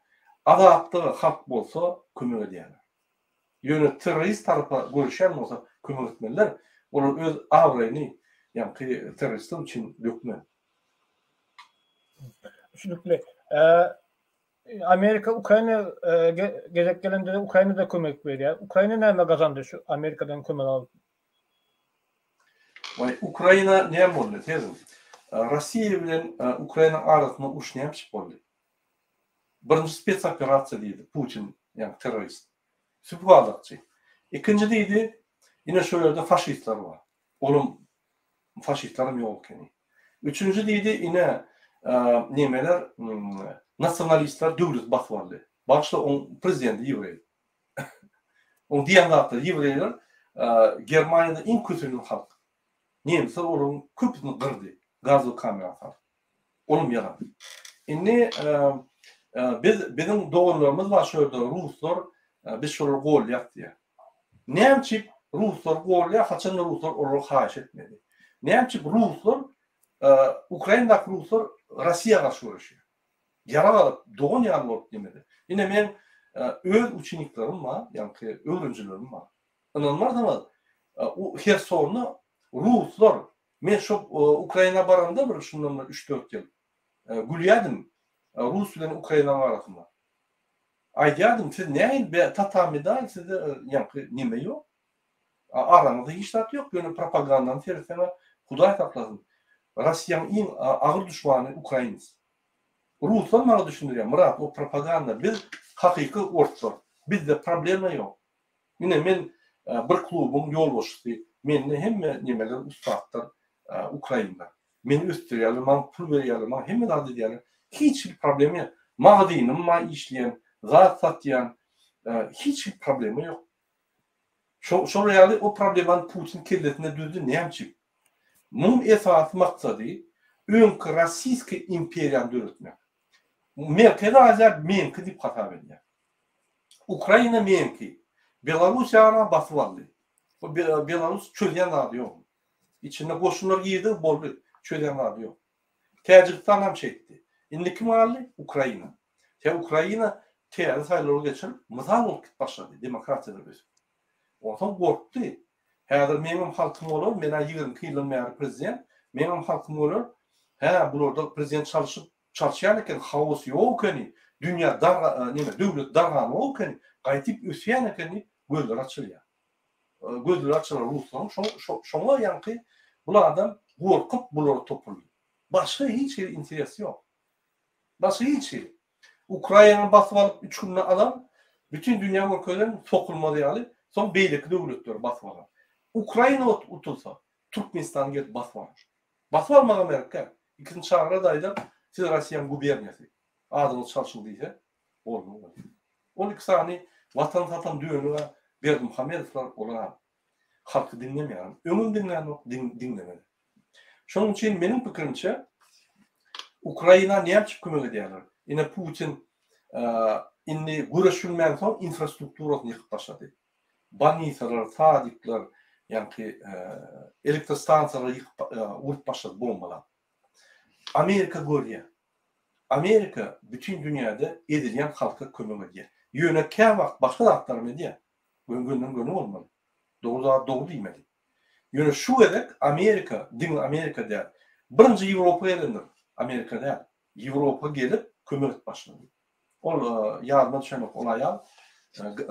azatlyga halk bolsa kömek edýärler. Ýöne terrorist tarapa göreşýän bolsa kömek etmeliler. Olar öz abraýyny ýaňky terroristler üçin dökmez. Düşnükli. Amerika Ukraina gezek gelende Ukraina-da kömek berýär. Ukraina näme gazandy şu Amerikadan kömek alyp? Waý, Ukraina näme boldy, sezin? Rossiýa bilen Ukraina arasynda uruş näme üçin boldy? Birinji spetsoperasiýa diýdi Putin, ýagny terrorist. Süpük aldakçy. Ikinji diýdi, ine şu ýerde faşistler bar. Olam faşistlerem ýok ekeni. Üçünji diýdi, ine, nemeler, nasionalistler döwleti basyp aldy. Bagyşla, oň prezidenti ýewreý. Oň diýen zatlary ýewreýler Germaniýada iň köselen halk. Nemsler olaryň köpüsini gyrdy, gazowy kamera salyp. Olam ýalan. Indi biz biziň doganlarymyz bar şu ýerde ruslar, biz şolary golýas diýýär. Näme üçin ruslar golýar, haçanda ruslar olara haýyş etmedi? Näme üçin ruslar Ukrainadaky ruslar Rossiýa garşy göreşýär? Ýarag alyp, dogan ýaly bolup diýmedi. Ine meň öz uçeniklerim bar, ýaňky öwrenjilerim bar. Ynanmarsyňyz, Hersonda ruslar, men şo Ukraina baramda bir şundan bir üç-dört ýyl gülýärdim rus bilen Ukrainanyň arasynda. Aýdýardym, siz nähili be tatami dal sizde ýaňky neme ýok. Araňyzda hiç zat ýok, ýöne propagandany seretseňä Hudaý saklasyn. Rossiýaň iň agyr duşmany ukrains. Ruslar maňa düşündirýär, Myrat o propaganda biz hakyky orslar. Bizde problema ýok. Ine men bir klubuň ýolbaşçysy, mende hemme nemeler ussatlar ukrainler. Meni ösdürýärler, maňa pul berýärler, maňa hemme zat edýärler. Hiç hili problema ýok. Magazynym bar işleýän, zat satýan, hiç hili problema ýok. Şo şol ýaly o problemany Putin kellesinde düzdi näme üçin? Muň esasy maksady öňki rossiýskiý imperiýany döretmek. Merkezi Aziýa meňki diýip hasap edýär. Ukraina meňki. Belarussiýany basyp aldy. Bu Belarus çözýän zady ýok. Içinde goşunlar girdi, boldy. Çözýän zady ýok. Täjigistan hem şeýtdi. Indi kim galdy? Ukraina. Tä Ukraina täze saýlawlar geçirip, mysal bolup gidip başlady, demokratiýada ösüp. Onsoň gorkdy. Häzir meňem halkym bolar, men-ä 22 ýyldan bäri prezident, meňem halkym bolar. Hä, bularda prezident çalşyp. Çalyşýan eken, haos ýok ekeni, dünýä darga, neme, döwlet darganok ekeni, gaýtyp ösýän eken diýip gözleri açylýar. Gözleri açylan ruslaryň şo, şoňa ýaňky bul adam gorkup bulara topuldy. Başga hiç hili interesi ýok. Başga hiç hili. Ukrainany basyp alyp üç günde alan, bütin dünýä görkezen sokulmaz ýaly, soň beýleki döwletleri basyp alan. Ukraina utulsa, Türkmenistany gelip basyp alar. Basyp almagam gerek däl. Ikisini çagyrar-da aýdar, siz Rossiýanyň guberniýasy, adyňyzy çalşyň diýse, boldy boldy. Ol iki sany watan satan dönüg-ä Berdimuhamedowlar olar-a halky diňlemeýärem. Öňem diňlänok, diňlemez. Şonuň üçin meniň pikirimçe Ukraina näme üçin kömek edýärler? Ine Putin indi göreş bilmänsoň infrastrukturasyny ýykyp başlady. Bolnisalar, sadikler, ýaňky elektrostansiýalary ýykyp urup başlady bombalap. Amerika görýär. Amerika bütin dünýäde ezilýän halka kömek edýär. Ýöne käwagt başga zatlaram edýär. Gönden göni bolmaly. Dogry zady dogry diýmeli. Ýöne şu gezek Amerika, diňe Amerika däl, birinji Ýewropa gelendir, Amerika däl. Ýewropa gelip kömek edip başlady. Ol ýadyma düşenok ol aýal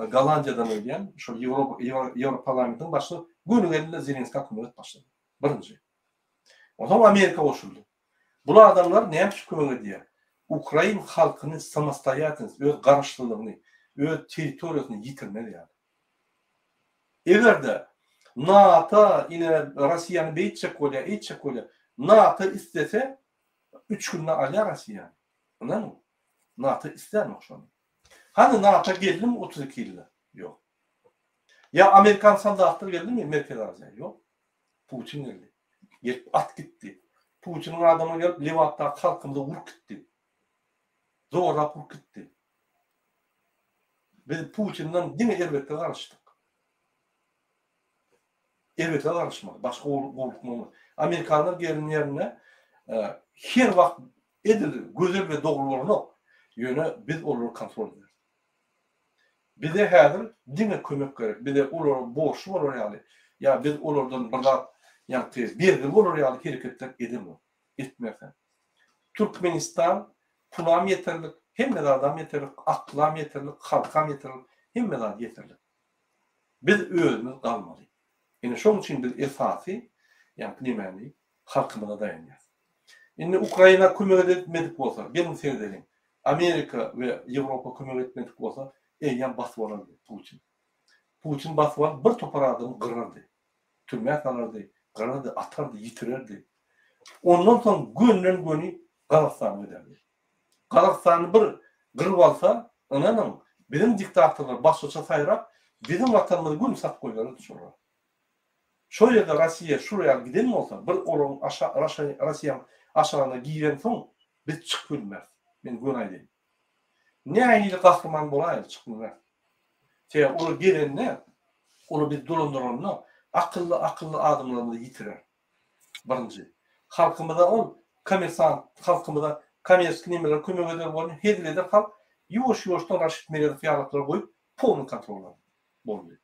Gollandiýadan öýdýän, şol Ýewropa Ýewroparlamentiň başlygy göni geldi-de Zelenska kömek edip başlady. Birinji. Onsoň Amerika goşuldy. Bul adamlar näme üçin kömek edýär? Ukrain halkyny samostoýatelnost, öz garaşsyzlygyny, öz territoriýasyny ýitirmez ýaly. Eger-de NATO ine Rossiýany beýtjek bolýar, eýtjek bolýar. NATO islese üç günde alýar Rossiýany. Ynanyň. NATO islänok şony. Hany NATO geldimi 32 ýylda? Ýok. Ýa amerikan soldatlary geldimi Merkezi Aziýa? Ýok. Putin geldi. Gelip at gitdi. Putiniň adamy gelip Lebapdaky halkymyzy urup gitdi. Zorlap urup gitdi. Biz Putinden diňe erbetlige garaşdyk. Erbetlige garaşmaly. Başga gowluk bolmaz. Amerikanlar gelen ýerinde e, her wagt edil gözel we dogry bolanok. Ýöne biz olary kontrol ederis. Bize häzir diňe kömek gerek. Bize olara borçly bolar ýaly, ýa biz olardan bir zat, ýagny bergili bolar ýaly hereketler edemok. Etmersen. Türkmenistan pulam ýeterlik, hemme zadam ýeterlik, aklam ýeterlik, halkam ýeterlik, hemme zady ýeterlik. Biz özümiz galmaly. Ine şoň üçin biz esasy, ýagny nemäni halkymyza daýanýas. Indi Ukraina kömek etmedik bolsa, geliň seredeliň. Amerika we Ýewropa kömek etmedik bolsa, eýýäm basyp alardy Putin. Putin basyp alyp bir topar adamy gyrardy. Türmä salardy, gyrardy, atardy, ýitirerdi. Ondan soň gönden-göni Gazagystana giderdi. Gazagystany bir gyryp alsa, ynanyň, biziň diktatorlar başgaça saýrap, biziň watanymyzy gün satyp goýbererdi şolara. Şol ýerde Rossiýa şul ýaly giden bolsa, bir olaryň aşa Rossiýanyň aşagyna girensoň biz çykyp bilmeris. Men göni aýdaýyn. Nähili gahryman bolaýaly çykyp bilmeris. Sebäbi olar gelende, olar bizi dolandyranda akylly akylly adamlarymyzy ýitirer. Birinji. Halkymyza ol kommersant halkymyza kommerski nemeler kömek eder bolny hezil eder halk ýuwaş ýuwaşdan Raşid Meredow ýalaklary goýup polny kontrol alar. Boldy.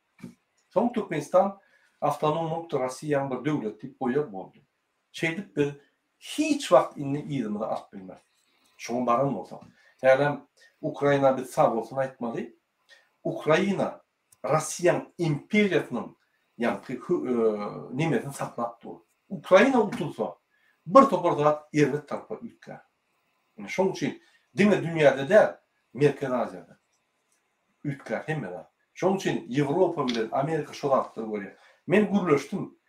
Soň Türkmenistan awtonomlykdyr Rossiýanyň bir döwleti diýip goýar boldy. Şeýdip biz hiç wagt indi yzymyza alyp bilmeris. Şoňa baran bolsak. Hälem Ukraina biz sag bolsun aýtmaly. Ukraina Rossiýanyň imperiýasynyň ýaňky nemesini saklap dur. Ukraina utulsa bir topar zat erbet tarapa üýtgär. Ine şoň üçin diňe dünýäde däl, Merkezi Aziýada. Üýtgär hemme zat. Şonuň üçin Ýewropa bilen Amerika şo zatlary görýär. Men gürleşdim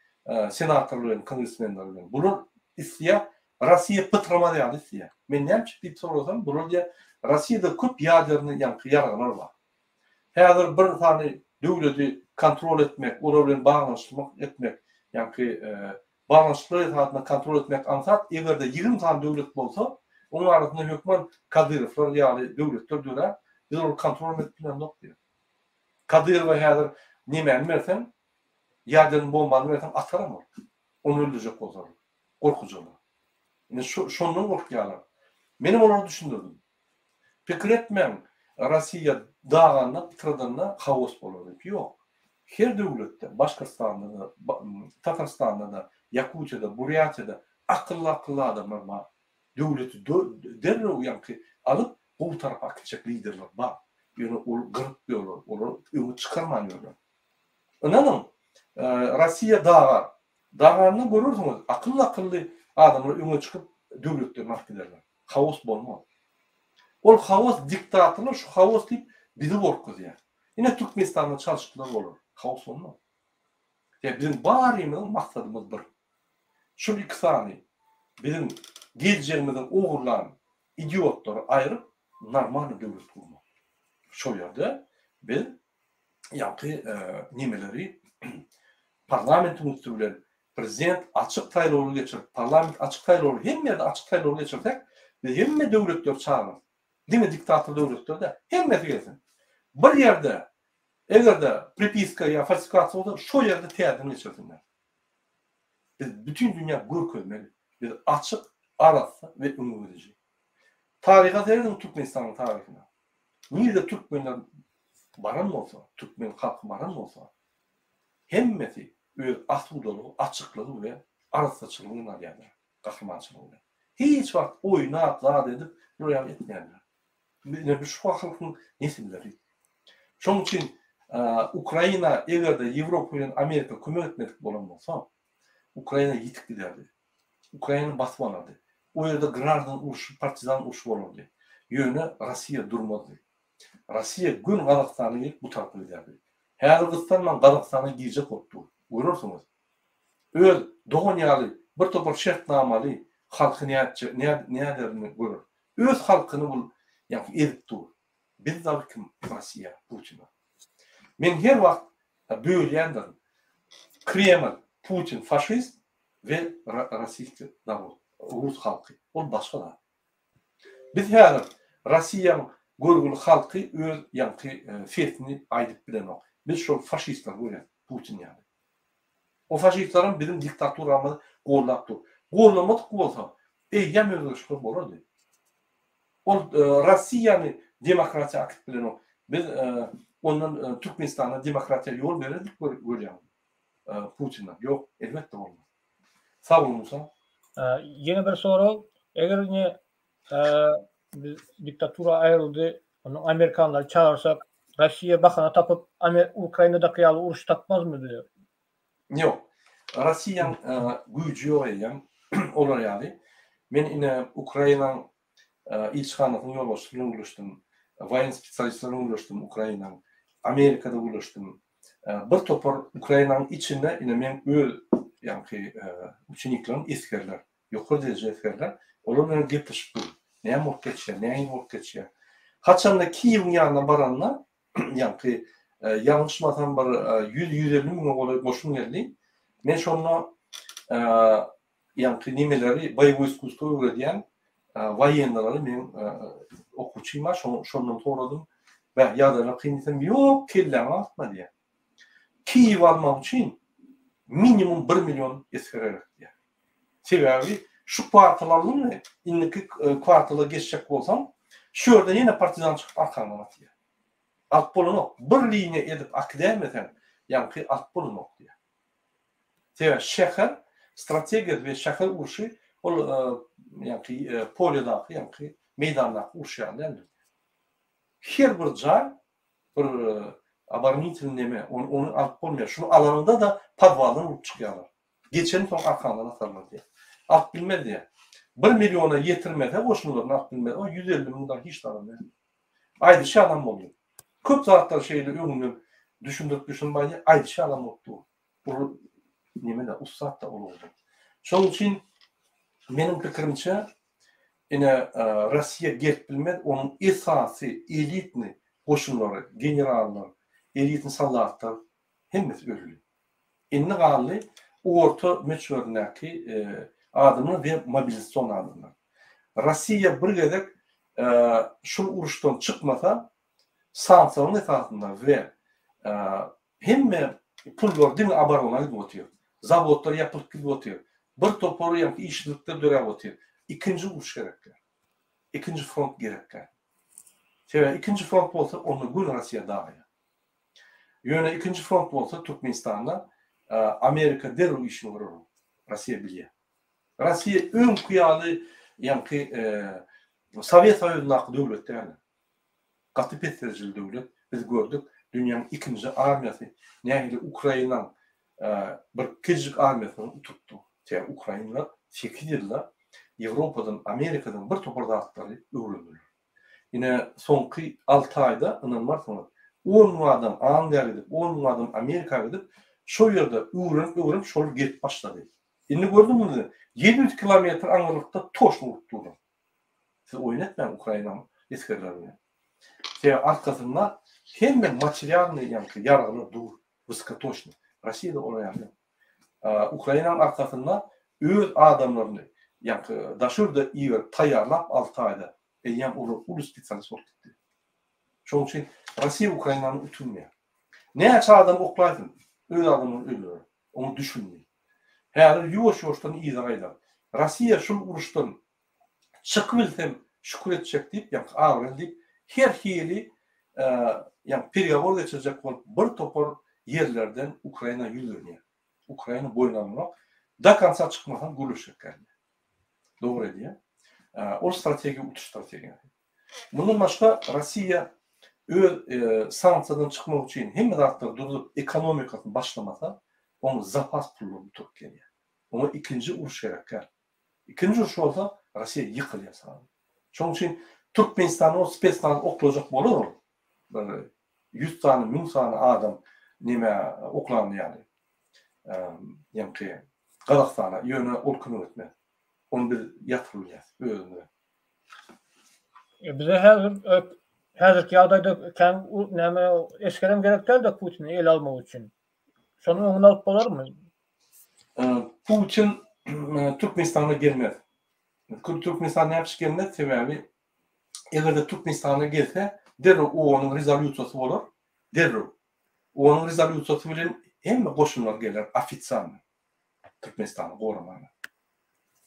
senatorlar bilen, kongresmenler bilen. Bular isleýär, Rossiýa pytramaz ýaly isleýär. Men näme üçin diýip sorasam, bular diýýär, Rossiýada köp ýadernyý ýaňky ýaraglar bar. Häzir bir sany döwleti kontrol etmek, olar bilen baglanyşmak etmek, ýaňky Baglanyşyklar esasynda kontrol etmek aňsat, eger-de 20 sany döwlet bolsa, onuň arasynda hökman Kadyrowlar ýaly döwletler dörär, biz olary kontrol edip bilemzok diýýär. Kadyrowa häzir nemäni berseň, ýaderny bombany berseň ataram ol. Ony öldürjek bolsalar, gorkujalar. Ine şu şondan gorkýarlar. Menem olara düşündirdim. Pikir etmäň, Rossiýa daganda, pytradanda haos bolar diýip. Ýok. Her döwletde, Başkyrtstanda-da, Tatarstanda-da, Ýakutiýada, Burýatiýada akylly-akylly adamlar bar. Döwleti derrew ýaňky alyp gowy tarapa akitjek liderler bar. Ýöne ol gyryp ýörler, olary öňe çykarman ýörler. Ynanyň, Rossiýa dagar. Daganda görersiňiz, akylly-akylly adamlar öňe çykyp döwletlerini alyp giderler. Haos bolmaz. Ol haos diktatorlar şu haos diýip bizi gorkuzýar. Ine Türkmenistanda çalşyklar bolar. Haos bolmaz. Ýa biziň barymyzyň maksadymyz bir. Şul iki sany biziň geljegimizi ogurlan idiotlary aýryp normalny döwlet gurmak. Şol ýerde biz ýaňky nemeleri parlamentiň üsti bilen prezident açyk saýlawlary geçirip, parlament açyk saýlawlary hemme ýerde açyk saýlawlary geçirsek, biz hemme döwletleri çagyrarys. Diňe diktator döwletler däl, hemmesi gelsin. Bir ýerde eger-de pripiska ýa falsifikasiýa bolsa, şo ýerde täzeden geçirsinler. Biz bütin dünýä görkezmeli. Biz açyk, arassa we öňe gidiji. Taryha serediň Türkmenistanyň taryhyna. Nirede türkmenler baran bolsa, türkmen halky baran bolsa, hemmesi öz asudalygy, açyklygy we arassaçylygy bilen alýarlar, gahrymançylygy bilen. Hiç wagt oýnap, zat edip, bular ýaly etmeýärler. Ine biz şu halkyň nesilleri. Şonuň üçin Ukraina eger-de Ýewropa bilen Amerika kömek etmedik bolan bolsa, Ukraina ýitip giderdi. Ukraina basyp alardy. O ýerde graždan urşy, partizan urşy bolardy. Ýöne Rossiýa durmazdy. Rossiýa göni Gazagystana gelip bu tarapa giderdi. Häzir gyssanman Gazagystana girjek bolup dur. Görersiňiz. Öz dogan ýaly bir topar şertnamaly halky nätjek, näderini görer. Öz halkyny bul ýaňky ezip dur. Biz dagy kim Rossiýa, Putina. Men her wagt bölýändirin. Kreml, Putin faşist we rossiýski narod, rus halky. Ol başga zat. Biz häzir Rossiýaň görgüli halky öz ýaňky sesini aýdyp bilenok. Biz şol faşistleri görýäs, Putin ýaly. O faşistlerem biziň diktaturamyzy gollap dur. Gollamadyk bolsa, eýýäm özgerişikler bolardy. Ol Rossiýany demokratiýa akitip bilenok. Biz ondan Türkmenistana demokratiýa ýol berer diýip görýäňmi? Putinden. Ýok, elbetde bolmaz. Sag bol Musa. Ýene bir sorag, eger ine biz diktatura aýryldy, onda amerikanlary çagyrsak, Russiýa bahana tapyp, Ukrainadaky ýaly uruş tapmazmy bize? Ýok. Russiýaň güýji ýok eýýäm olar ýaly. Men ine Ukrainaň ilçihanasynyň ýolbaşçysy bilen gürleşdim, woýen spesialistleri bilen gürleşdim Ukrainaň, Amerikada gürleşdim. Bir topar Ukrainanyň içinde ine meň öz ýaňky uçeniklerim esgerler, ýokary dereje esgerler, olar bilen gepleşip durun. Näme bolup geçýär, nähili bolup geçýär. Haçanda Kiýewiň ýanyna baranda, ýaňky ýalňyşmasam bir 100-150 müňe golaý goşun geldi. Men şonda ýaňky nemeleri boýewoý iskusstwo öwredýän woýennalary meň okuwçym bar, şondan soradym. Bäh, ýagdaýlar kyn diýsem, ýok, kelläňi agyrtma diýýär. Kiýew almak üçin minimum bir million esger gerek diýýär. Sebäbi şu kwartal aldyňmy, indiki kwartala geçjek bolsaň, şu ýerden ýene partizan çykyp arkaňdan atýar. Alyp bolanok. Bir liniýa edip akidäýmeseň, ýaňky alyp bolanok diýýär. Sebäbi şäher strategiýasy we şäher urşy ol ýaňky polýadaky ýaňky meýdandaky uruş ýaly däldir. Her bir jaý bir oboronitelnyý neme, ony ony alyp bolmaýar. Şuny alanyňda-da podwaldan urup çykýarlar. Geçeni soň arkaňdan atarlar diýýär. Alyp bilmez diýýär. Bir milliona ýetirmese goşunlaryny alyp bilmez. O 150 müň dagy hiç zadam däl. Aýdyşy ýalam boldy. Köp zatlar şeýle öňünden düşündirip düşündirip aýdýar, aýdyşy ýalam bolup dur. Ol neme-de, ussat-da ol ugurda. Şonuň üçin meniň pikirimçe, ine, Rossiýa gelip bilmez, onuň esasy elitny goşunlary, generallar, elitny soldatlar hemmesi öldi. Indi galdy orta möçberindäki adamlar we mobilizasion adamlar. Rossiýa bir gezek şul uruşdan çykmasa, sanksiýalaryň esasynda we hemme pullar diňe oborona gidip otyr. Zawodlar ýapylyp gidip otyr. Bir topar ýaňky işsizlikler döräp otyr. Ikinji uruş gerekkä. Ikinji front gerekkä. Sebäbi ikinji front bolsa onda göni Rossiýa dagaýar. Ýöne ikinji front bolsa Türkmenistanda Amerika derrew işini görer. Rossiýa bilýär. Rossiýa öňki ýaly. Ýaňky Sowet Soýuzyndaky döwlet däl. Gaty pes derejeli döwlet. Biz gördük, dünýäň ikinji armiýasy nähili Ukrainaň bir kiçijik armiýasyny utupdy. Sebäbi ukrainler sekiz ýylda Ýewropadan, Amerikadan bir topar zatlary öwrendiler. Ine, soňky alty aýda, ynanmarsyňyz, on müň adam Angliýa gidip, on müň adam Amerika gidip, şol ýerde öwrenip-öwrenip şolar gelip başlady. Indi gördüňizmi, 700 kilometr aňyrlykda toşny urup durlar. Siz oýun etmäň Ukrainanyň esgerleri bilen. Sebäbi arkasynda hemme materialnyý ýaňky ýaraglar dur, wysokotoçnyý. Rossiýada olar ýaly ýok. Ukrainanyň arkasynda öz adamlaryny ýaňky daşy ýurda iberip taýýarlap alty aýda eýýäm olar uly spesialist bolup gitdi. Şonuň üçin Rossiýa Ukrainany utulmaýar. Näçe adam oklaýsyn, öz adamlaryny öldürer. Oňa düşündi. Häzir ýuwaş-ýuwaşdan yza gaýdar. Rossiýa şul uruşdan çykybilsem şükür etjek diýip, ýaňky abraýly diýip, her hili ýaňky peregowor geçirjek bolup bir topar ýerlerden Ukraina ýüzlenýär. Ukraina boýun almak, do konca çykmasaň gürleşjek däl. Dogry edýär. Ol strategiýa utuş strategiýasy. Mundan başga Rossiýa öz sanksiýadan çykmak üçin hemme zatlary durzup ekonomikasyny başlamasa, oň zapas pullary gutaryp gelýär. Oňa ikinji uruş gerek däl. Ikinji uruş bolsa Rossiýa ýykylýar srazu. Şonuň üçin Türkmenistanda ol spesnaz oklajak bolar ol. Bir 100 sany, 1000 sany adam neme oklandy ýaly. Ýaňky Gazagystana ýöne ol kömek etmez. Ony biz ýatyryp bilýäs özümize. Bize häzir häzirki ýagdaýda kän näme esgerem gerek däl-de Putini ele almak üçin. Şonuň öňüni alyp bolarmy? Putin Türkmenistana gelmez. Türkmenistana näme üçin gelmez? Sebäbi eger-de Türkmenistana gelse, derrew OON-yň rezolýusiýasy bolar. Derrew. OON-yň rezolýusiýasy bilen hemme goşunlar geler ofitsialny Türkmenistany goramaga.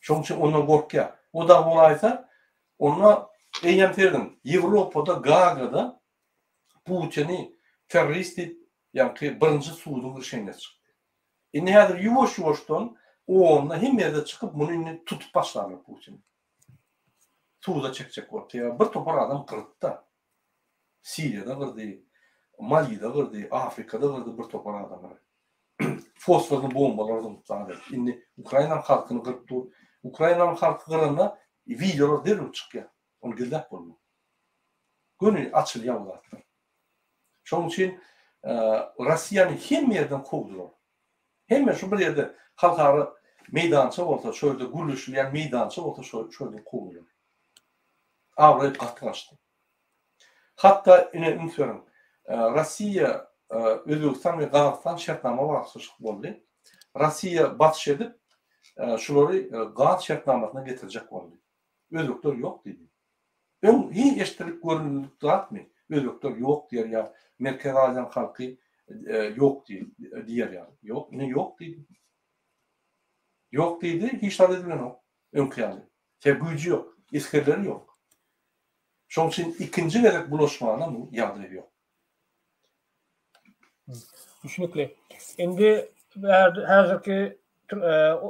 Şonuň üçin ondan gorkýar. O dagy bolaýsa, onda eýýäm serediň, Ýewropada Gagada Putini terrorist diýip, ýaňky birinji suduň rişenýesi çykdy. Indi häzir ýuwaş-ýuwaşdan OON-da hemme ýerde çykyp muny indi tutup başlarlar Putini. Suda çekjek bolup. Sebäbi bir topar adam gyrdy-da. Siriýada gyrdy, Malide gyrdy, Afrikada gyrdy bir topar adamlary. Fosforly bombalar zyňyp zat edip. Indi Ukrainanyň halkyny gyryp dur. Ukrainanyň halky gyranda wideolar derrew çykýar. Ony gizläp bolmaz. Göni açylýar bu zatlar. Şonuň üçin Rossiýany hemme ýerden kowdular. Hemme şu bir ýerde halkara meýdança bolsa, şo ýerde gürleşilýän meýdança bolsa şo ýerden kowdular. Abraý gaty gaçdy. Hatda ine üns beriň, Rossiýa, Özbegistan we Gazagystan şertnama baglaşyk boldy. Rossiýa basyş edip, şulary gaz şertnamasyna getirjek boldy. Özbekler ýok diýdi. Öň hiç eşdilip görülmedik zatmy? Özbekler ýok diýer ýa Merkezi Aziýanyň halky ýok diýer ýaly. Ýok, ine ýok diýdi. Ýok diýdi, hiç zat edilenok öňki ýaly. Sebäbi güýji ýok, esgerleri ýok. Şonuň üçin ikinji gezek bulaşmana bu ýagdaý ýok. Düşnükli. Indi häzirki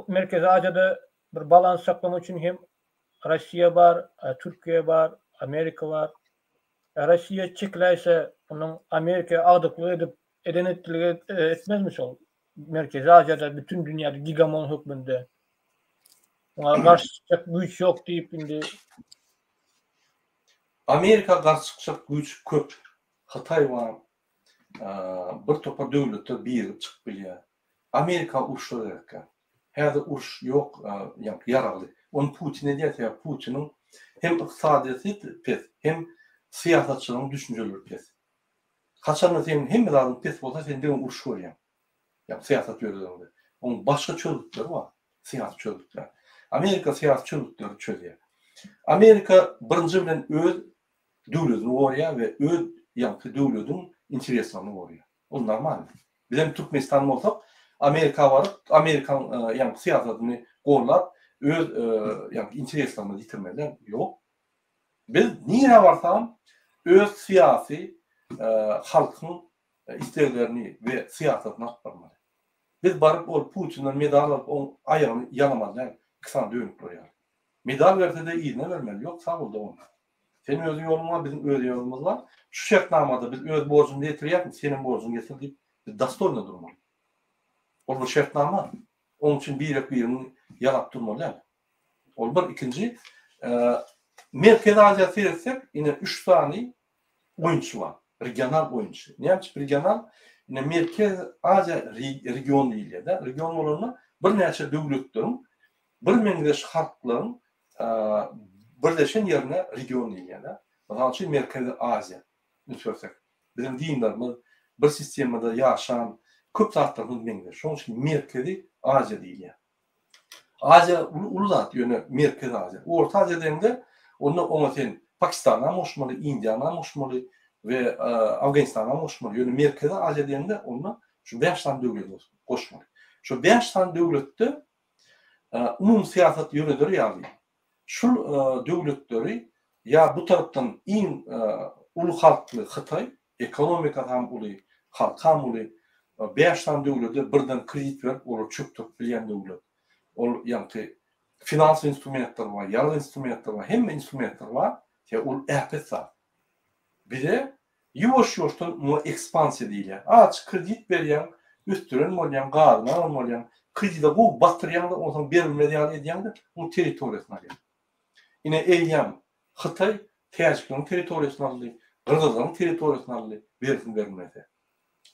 Merkezi Aziýada bir balans saklamak üçin hem Russiýa bar, Türkiýe bar, Amerika bar. Russiýa çekiläýse, onuň Amerika agdyklyk edip, eden etdiligi etmezmi şol? Merkezi Aziýada, bütün dünýäde gigamon hökmünde. Oňa garşy çykjak güýç ýok diýip indi Amerika garşy çykjak güýç köp. Hytaý bar. Bir topar döwletler birigip çykyp bilýär. Amerika urşa gerekkä. Häzir uruş ýok, ýaňky ýaragly. Ony Putin edýär, sebäbi Putiniň hem ykdysadyýeti pes, hem syýasatçylaryň düşünjeleri pes. Haçanda seniň hemme zadyň pes bolsa, sen diňe uruş görýäň. Ýa syýasat ýöredeňde. Onuň başga çözgütleri bar, syýasy çözgütler. Amerika syýasy çözgütleri çözýär. Amerika birinji bilen öz döwletini goraýar we öz ýaňky döwlediň intereslerini goraýar. Ol normalny. Bizem Türkmenistan bolsak, Amerika baryp, Amerikan ýaňky syýasatyny gollap, öz ýaňky intereslerimizi ýitirmeli däl. Ýok. Biz nirä barsagam öz syýasy halkyň isleglerini we syýasatyny alyp barmaly. Biz baryp ol Putinden medal alyp oň aýagyny ýalamaly däl, iki sany dönükler ýaly. Medal berse-de yzyna bermeli. Ýok, sag bol dogan. Sen öz ýoluň bar, biziň öz ýolumyz bar. Şu şertnamada biz öz borjumyzy ýetirýäris, senem borjuňy ýetir diýip, biz dostoýno durmaly. Ol bir şertnama. Onuň üçin birek-biriňi ýalap durmaly däl. Ol bir, ikinji, Merkezi Aziýa seretsek, ine üç sany oýunçy bar. Regional oýunçy. Näme üçin regional? Ine Merkezi Aziýa region diýilýär-de. Region bolanda birnäçe döwletleriň birmeňzeş halklaryň birleşen ýerine region diýilýär-de. Mysal üçin Merkezi Aziýa üns bersek. Biziň dinlerimiz bir sistemada ýaşan köp zatlarymyz meňzeş. Şonuň üçin Merkezi Aziýa diýilýär. Aziýa uly uly zat, ýöne Merkezi Aziýa. Orta Aziýa diýeňde, onda oňa sen Pakistanam goşmaly, Indiýanam goşmaly we Afganistanam goşmaly. Ýöne Merkezi Aziýa diýeňde, onda şu bäş sany döwleti goşmaly. Şu bäş sany döwletde umumy syýasat ýöreder ýaly, şul döwletleri ýa bu tarapdan iň uly halkly Hytaý, ekonomikasy ham uly, halky ham uly, bäş sany döwlete birden kredit berip olary çökdürip bilýän döwlet. Ol ýaňky finans instrumentleri bar, ýarag instrumentleri bar, hemme instrumentleri bar, ol äpet zat. Bize ýuwaş-ýuwaşdan muňa ekspansiýa diýilýär. Azajyk kredit berýäň, ösdüren bolýaň, gazyny alan bolýaň, kredide gowy batyrýaň-da, onsoň berilmez ýaly edýäň-de, onuň territoriýasyny alýaň. Ine, eýýäm Hytaý täjikleriň territoriýasyny aldy, gyrgyzlaryň territoriýasyny aldy, bersin berilmese.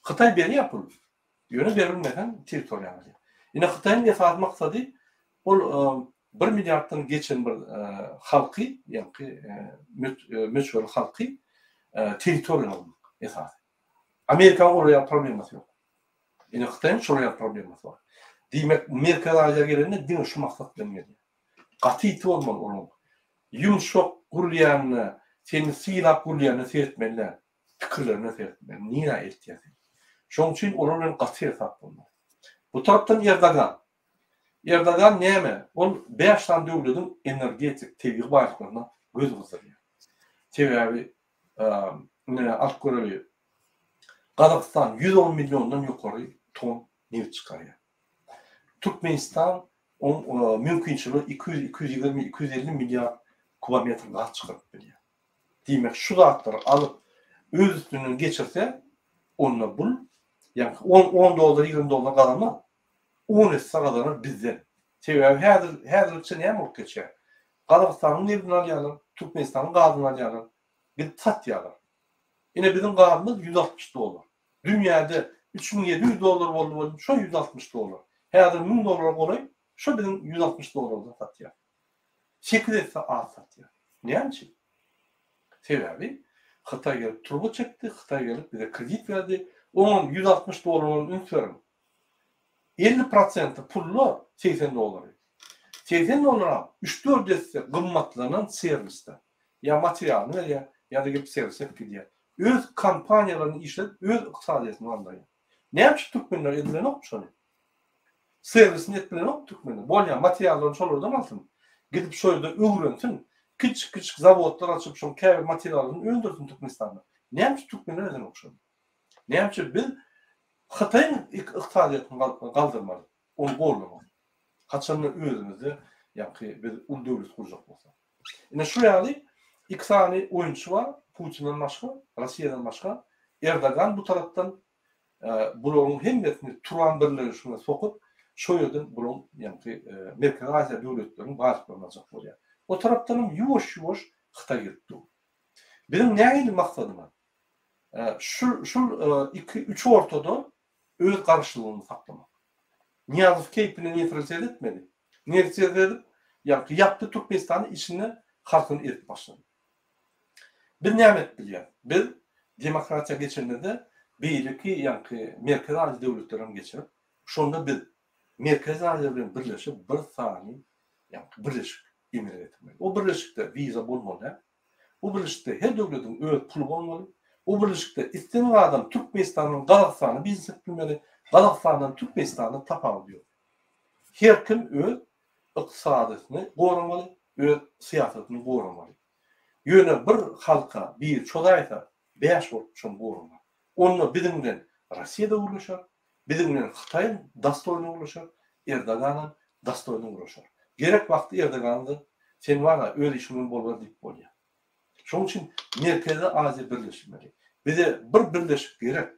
Hytaý berýär pul, ýöne berilmeseň territoriýaňy alýar. Ine, Hytaýyň esasy maksady ol bir milliarddan geçen bir halky, ýaňky möçberli halky territoriýany almak esasy. Amerikanyň olar ýaly problemasy ýok. Ine Hytaýyň şolar ýaly problemasy bar. Diýmek, Merkezi Aziýa gelende diňe şu maksat bilen gelýär. Gaty ýiti bolmaly onuň. Ýumşak gürlýänine, seni sylap gürlýänine seretmeli däl. Pikirlerine seretmeli. Nirä eltýär seni. Şonuň üçin olar bilen gaty seresap bolmaly. Bu tarapdan Erdogan. Erdogan näme? Ol bäş sany döwlediň energetik, tebigy baýlyklaryna göz gyzdyrýar. Sebäbi, ine, alyp göreli, Gazagystan 110 milliondan ýokary ton nebit çykarýar. Türkmenistan oň mümkinçiligi 200, 220, 250 milliard kubometr gaz çykaryp bilýär. Diýmek, şu zatlary alyp, öz üstünden geçirse, onda bul, ýagny on, on dollar, 20 dollar gazanmaz. On esse gazanar bizden. Sebäbi häzir, häzirlikçe näme bolup geçýär? Gazagystanyň nebitini alýarlar, Türkmenistanyň gazyny alýarlar, gidip satýarlar. Ine biziň gazymyz 160 dollar. Dünýäde 3700 dollar boldy welin şo 160 dollar. Häzir 1000 dollara golaý şo biziň 160 dollardan satýar. Sekiz esse az satýar. Näme üçin? Sebäbi Hytaý gelip turba çekdi, Hytaý gelip bize kredit berdi. Oňam 160 dollar bolan üns beriň. 50 prosenti pulda 80 dollary. 80 dollaram üç-dört esse gymmatlanan serwisde. Ýa materialyny berýär, ýa-da gelip serwis edip gidýär. Öz kompaniýalaryny işledip, öz ykdysadyýetini galdyrýar. Näme üçin türkmenler edilenok şony? Serwisini edip bilenok türkmenler. Bolýar, materiallaryny şolardan alsyn. Gidip şo ýerde öwrensin. Kiçijik-kiçijik zawodlar açyp, şoň käbir materiallaryny öndürsin Türkmenistanda. Näme üçin türkmenler edenok şony? Näme üçin biz Hytaýyň ykdysadyýetini galdyrmaly, ony goldamaly. Haçanda özümizde ýaňky biz uly döwlet gurjak bolsak. Ine şu ýaly iki sany oýunçy bar, Putinden başga, Russiýadan başga. Erdogan bu tarapdan bularyň hemmesini Turan birleşigine sokup, şo ýerden bularyň ýaňky Merkezi Aziýa döwletleriniň baýlyklaryny aljak bolýar. O tarapdan hem ýuwaş-ýuwaş Hytaý gelip dur. Biziň nähili maksadymyz? Şu şul iki üç ortada öz garşylygyny saklamak. Nyýazow keýpine nefrelsiz etmedi. Nefrelsiz edip, ýaňky ýapdy Türkmenistany içinde halkyny ezip başlady. Biz näme edip bilýäris? Biz demokratiýa geçenimizde beýleki ýaňky Merkezi Aziýa döwletleri hem geçirip, şonda biz Merkezi Aziýa bilen birleşip bir sany ýaňky birleşik emele getirmeli. O birleşikde wiza bolmaly däl. Bu birleşikde her döwletiň öz puly bolmaly. Bu birleşikde islendik adam Türkmenistandan Gazagystana biznes edip bilmeli. Gazagystandan Türkmenistana tapawudy ýok. Her kim öz ykdysadysyny goramaly, öz syýasatyny goramaly. Ýöne bir halka biri çozaýsa, bäş bolup şony goramaly. Onda biziň bilen Russiýa-da gürleşer, biziň bilen Hytaýam dostoýny gürleşer, Erdoganam dostoýny gürleşer. Gerek wagty Erdogany-da. Sen bar-a, öz işiň bilen boluber diýip bolýar. Şonuň üçin Merkezi Aziýa birleşmeli. Bize bir birleşik gerek.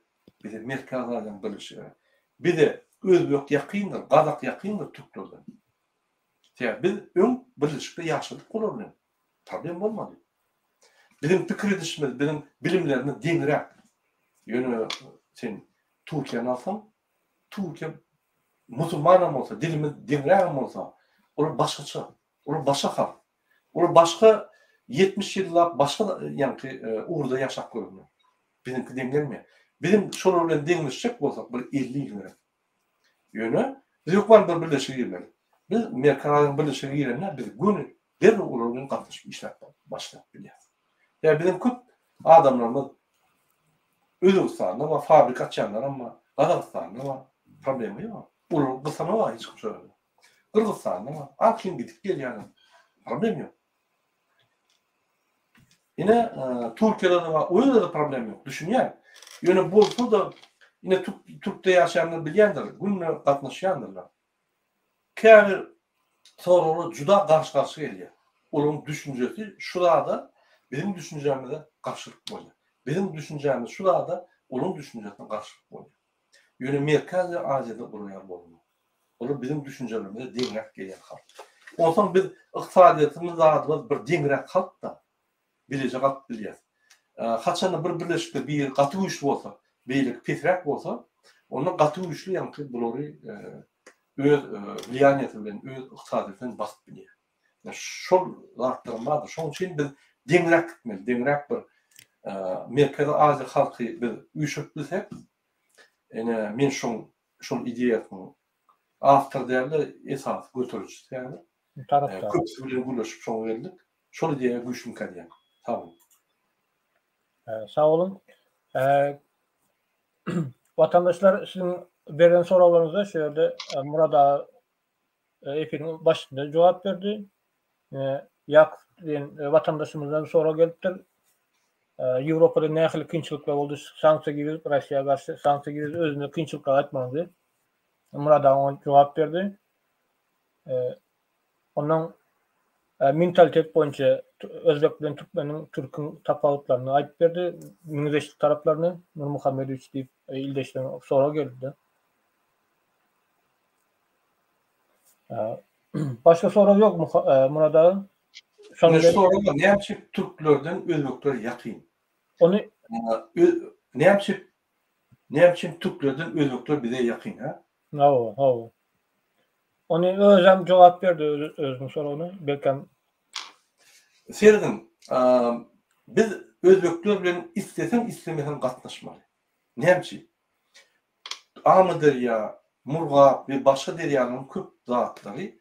Bize Merkezi Aziýanyň birleşigi gerek. Bize özbek ýakyndyr, gazak ýakyndyr türklerden. Sebäbi biz öň birleşikde ýaşadyk olar bilen. Problem bolmady. Biziň pikir edişimiz, biziň bilimlerimiz deňräk. Ýöne sen Türkiýäni alsaň, Türkiýe musulmanam bolsa, dilimiz deňrägem bolsa, olar başgaça, olar başga halk. Olar başga 70 ýyllap başga ýaňky e, ugurda ýaşap görenler. Biziňki deň gelmeýär. Biziň şolar bilen deňleşjek bolsak bir 50 ýyl gerek. Ýöne biz hökman bir birleşige girmeli. Biz Merkezi Aziýanyň birleşigine girende biz göni derrew olar bilen gatnaşyp işläp başlap bilýäris. Ýa biziň köp adamlarymyz Özbegistanda bar, fabrika açýanlaram bar, Gazagystanda bar, problema ýok. Olar gysanok hiç kim şo ýerde. Gyrgyzystanda bar, arkaýyn gidip gelýärler. Problem ýok. Ine, Türkiýede-de bar, o ýerde-de problem ýok, düşünýän. Ýöne bolsa-da, ine Türkde ýaşaýanlar bilýändir, günde gatnaşýandyrlar. Käbir soraglar juda garşy-garşy gelýär. Olaryň düşünjesi şu zada biziň düşünjämize garşylyk bolýar. Biziň düşünjämiz şu zada olaryň düşünjesine garşylyk bolýar. Ýöne Merkezi Aziýada olar ýaly bolmaz. Olar biziň düşünjelerimize deňräk gelýän halk. Onsoň biz ykdysadyýetimiz zadymyz bir deňräk halk-da. Bileje galyp bilýäs. Haçanda bir birleşikde biri gaty güýçli bolsa, beýleki pesräk bolsa, onda gaty güýçli ýaňky bulary öz wliýaniýasy bilen, öz ykdysadyýeti bilen basyp bilýär. Şol zatlaram bardyr. Şonuň üçin biz deňräk gitmeli, deňräk bir Merkezi Aziýa halky biz üýşürip bilsek, ine men şoň şol ideýasynyň awtory däl-de, esasy göterijisi häzir. Tarapdary. Köpüsi bilen gürleşip şoňa geldik. Şol ideýa güýçlümikä diýýän. Sag boluň. Sag boluň. Watandaşlar siziň beren soraglaryňyza şu ýerde Murad aga efiriň başynda jogap berdi. Ýakup diýen watandaşymyzdan sorag gelipdir. Ýewropada nähili kynçylyklar boldy, sanksiýa girizip, Russiýa garşy sanksiýa girizip, özünde kynçylyklar aýtmagyň diýip. Murad aga oňa jogap berdi. Ondan mentalitet boýunça özbek bilen türkmeniň, türküň tapawutlaryny aýdyp berdi, meňzeşlik taraplaryny Nurmuhammedowiç diýip ildeşden sorag geldi. Başga sorag ýok Murad aga. Şony sorag näme üçin türklerden özbekler ýakyn? Ony näme üçin näme üçin türklerden özbekler bize ýakyn, ha? Hawa, hawa. Ony özem jogap berdi özüniň soragyna, belkem. Serediň, biz özbekler bilen isleseň islemeseň gatnaşmaly. Näme üçin? Amyderýa, Murgap we başga derýalaryň köp zatlary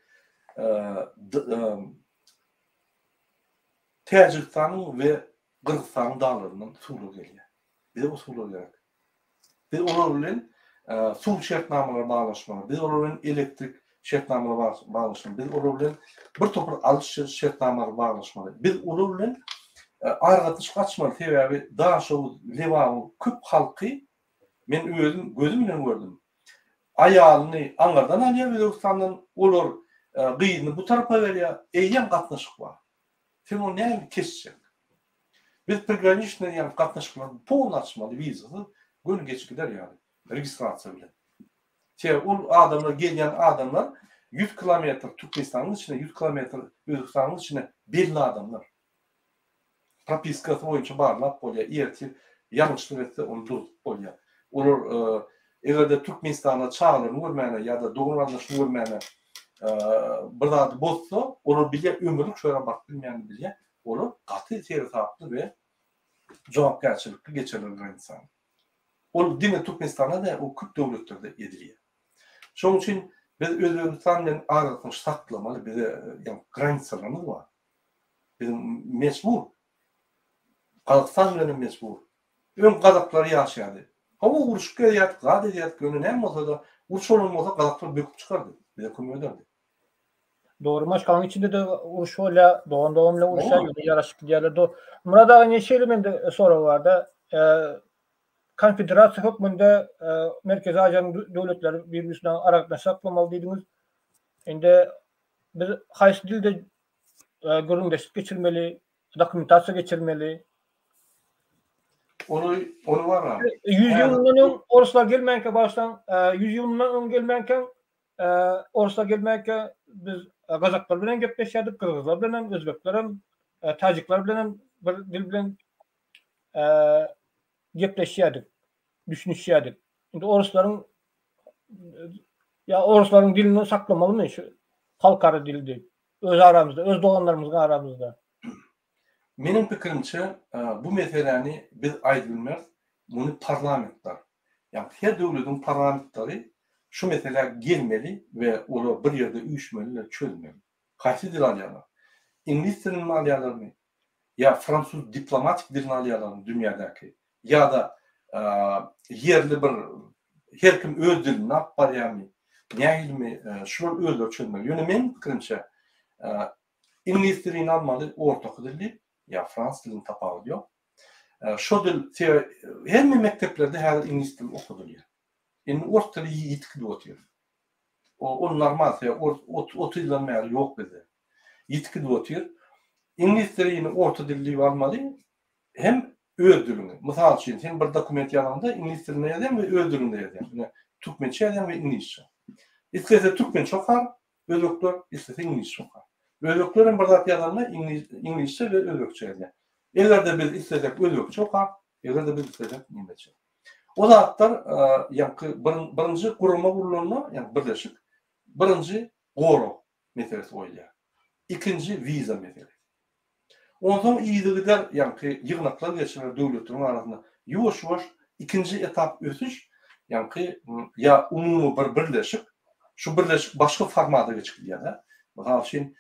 Täjigistanyň we Gyrgyzystanyň daglaryndan suwlar gelýär. Bize bu suwlar gerek. Biz olar bilen suw şertnamalary baglaşmaly, biz olar bilen elektrik şertnamalary baglaşmaly, biz olar bilen bir topar alyş-beriş şertnamalary baglaşmaly. Biz olar bilen aragatnaşyk açmaly, sebäbi Daşoguz, Lebabyň köp halky men özüm gözüm bilen gördüm. Aýalyny aňyrdan alýar Özbegistandan, olar gyzyny bu tarapa berýär, eýýäm gatnaşyk bar. Sen ony näme kesjek? Biz prigraniçnyý ýaly gatnaşyklary polny açmaly wizasyz göni geçip gider ýaly registrasiýa bilen. Sebäbi ol adamlar gelýän adamlar 100 kilometr Türkmenistanyň içinde 100 kilometr Özbegistanyň içinde belli adamlar. Propiskasy boýunça barlap bolýar, ertir ýalňyşlyk etse ony durzup bolýar. Olar eger-de Türkmenistanda çagalaryny görmäne ýa-da dogan-garyndaşyny görmäne bir zady bozsa, olar bilýär ömürlik şo ýere baryp bilmeýänini bilýär. Olar gaty seresaply we jogapkärçilikli geçerler granisany. Ol diňe Türkmenistanda däl, ol köp döwletlerde edilýär. Şonuň üçin biz Özbegistan bilen aragatnaşyk saklamaly, bize ýa granisalarymyz bar. Biziň mejbur. Gazagystan bilen hem mejbur. Öň gazaklar ýaşaýardy. Hawa urşup gezýärdik, zat edýärdik, ýöne näme bolsa-da, uruş bolan bolsa gazaklar böküp çykardy, bize kömek ederdi. Dogry maşgalaň içinde-de uruş bolýar, dogan dogan bilen uruşýar, ýöne ýaraşyp gidýärler. Do Myrat aga ine şeýle mende sorag barda, konfederasiýa hökmünde Merkezi Aziýanyň döwletleri bir-birisine aragatnaşyk saklamaly diýdiňiz. Indi biz haýsy dilde. gürrüňdeşlik geçirmeli, dokumentasiýa geçirmeli. Ony ony bar. 100 ýyl mundan öň orslar gelmänkä başlan, 100 ýyl mundan öň gelmänkä orslar gelmänkä biz gazaklar bilen gepleşýärdik, gyrgyzlar bilen hem, özbekler hem, täjikler bilen hem bir dil bilen gepleşýärdik, düşünişýärdik. Indi orslaryň ýa orslaryň dilini saklamalymy şu halkara dil diýip, öz aramyzda, öz doganlarymyzyň aramyzda. Meniň pikirimçe, bu meseläni biz aýdyp bilmeris, muny parlamentler, ýagny her döwlediň parlamentleri şu meselä gelmeli we olar bir ýerde üýşmeli we çözmeli. Haýsy dili alýarlar? Iňlis dilini alýarlarmy? Ýa fransuz diplomatik dilini alýarlarmy dünýädäki? Ýa-da ýerli bir her kim öz dilini alyp barýarmy? Nähilimi? Şular özleri çözmeli. Ýöne meniň pikirimçe, Iňlis dilini almaly ortaky dil diýip, ýa frans diliniň tapawudy ýok. Şo dil hemme mekdeplerde häzir iňlis dili okadylýar. Indi ors dili ýitip gidip otyr. Ol normal sebäbi ors 30 ýyldan bäri ýok bizde. Ýitip gidip otyr. Iňlis dilini orta dil diýip almaly hem öz diliňi. Mysal üçin sen bir dokument ýazaňda iňlis dilinde ýazýaň we öz diliňde ýazýaň. Ine türkmençe ýazýaň we iňlisçe. Islese türkmençe okar, Özbekler islese iňlisçe okar. Özbekler hem bir zat ýazanda iňlisçe we özbekçe ýazýar. Eger-de biz islesek özbekçe okar, eger-de biz islesek nemeçe. O zatlar ýaňky birinji gurama gurlanda, ýagny birleşik, birinji gorag meselesi goýulýar. Ikinji wiza meselesi. Onsoň yzygider ýaňky ýygnaklar geçiriler döwletleriň arasynda. Ýuwaş-ýuwaş ikinji etap ösüş, ýaňky ýa umumy bir birleşik, şu birleşik başga formata geçip gidýär-de. Mysal üçin,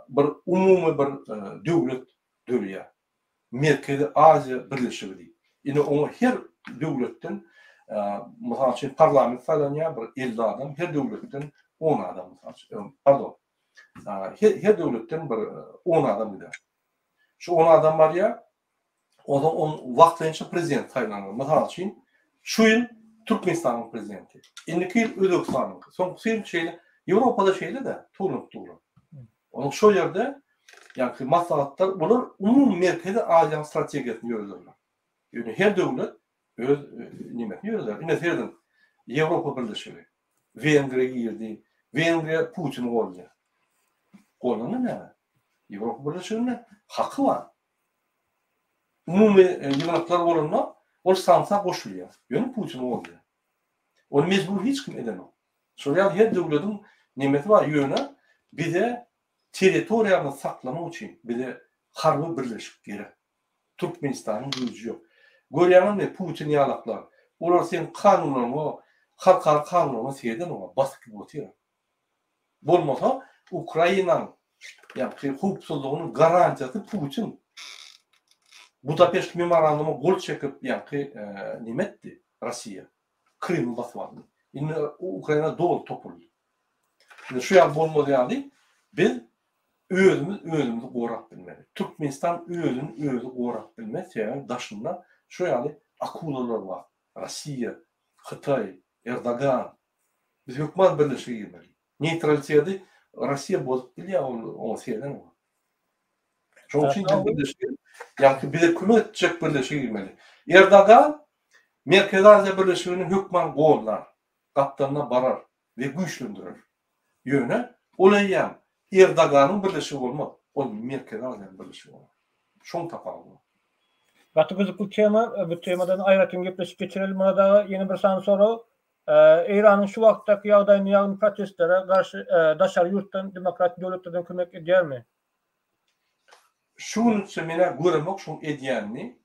bir umumy bir döwlet döreýär. Merkezi Aziýa birleşigi diýip. Indi oňa her döwletden, mysal üçin, parlament saýlanýar, bir 50 adam, her döwletden on adam, mysal üçin, pardon, Her, her döwletden bir on adam gider. Şu on adam barýar, onsoň on wagtlaýynça prezident saýlanýar. Mysal üçin, şu ýyl Türkmenistanyň prezidenti, indiki ýyl Özbegistanyňky, soňkusy ýyl şeýle, Ýewropada şeýle-de, towlanyp durlar. Onuň şol ýerde, ýagny maslahatlar, bular umumy Merkezi Aziýanyň strategiýasyny ýörederler. Ýöne her döwlet öz nemesini ýöreder. Ine serediň, Ýewropa Birleşigi. Wengriýa girdi. Wengriýa Putini goldaýar. Goldanda näme? Ýewropa Birleşiginde haky bar. Umumy ýygnaklar bolanda ol sanksiýa goşulýar. Ýöne Putini goldaýar. Ony mejbur hiç kim edenok. Şol ýaly her döwlediň nemesi bar, ýöne bize territoriýamyzy saklamak üçin bize harby birleşik gerek. Türkmenistanyň güýji ýok. Görýäňizmi Putin ýalaklar, olar seň kanunlaryňa, halkara kanunlaryňa seredenok, basyp gidip otyr. Bolmasa Ukrainaň ýagny howpsuzlygynyň garantiýasy Putin. Budapeşt memorandumy gol çekip ýagny neme etdi Rossiýa. Krymy basyp aldy. Indi Ukraina doly topuldy. Indi şu ýaly bolmaz ýaly biz özümiz özümizi gorap bilmeli. Türkmenistan özüni özi gorap bilmez, sebäbi daşynda şu ýaly akulalar bar. Rossiýa, Hytaý, Erdogan. Biz hökman birleşige girmeli. Neýtraliteti Rossiýa bozup bilýär, ol oňa seredenok. Şonuň üçin biz birleşige, ýagny bize kömek etjek birleşige girmeli. Erdogan Merkezi Aziýa birleşigini hökman gollar, gapdalyna barar we güýçlendirer. Ýöne ol eýýäm Erdoganyň birleşigi bolmaz, ol Merkezi Aziýanyň birleşigi bolar. Şoň tapawudy bar. Gaty gyzykly tema, bu temadan aýratyn gepleşik geçireli Myrat aga. Ýene bir sany sorag. Eýranyň şu wagtdaky ýagdaýyny ýagny protestlere garşy daşary ýurtdan demokratik döwletlerden kömek edýärmi? Şu günüçe menä göremok şoň edýänini.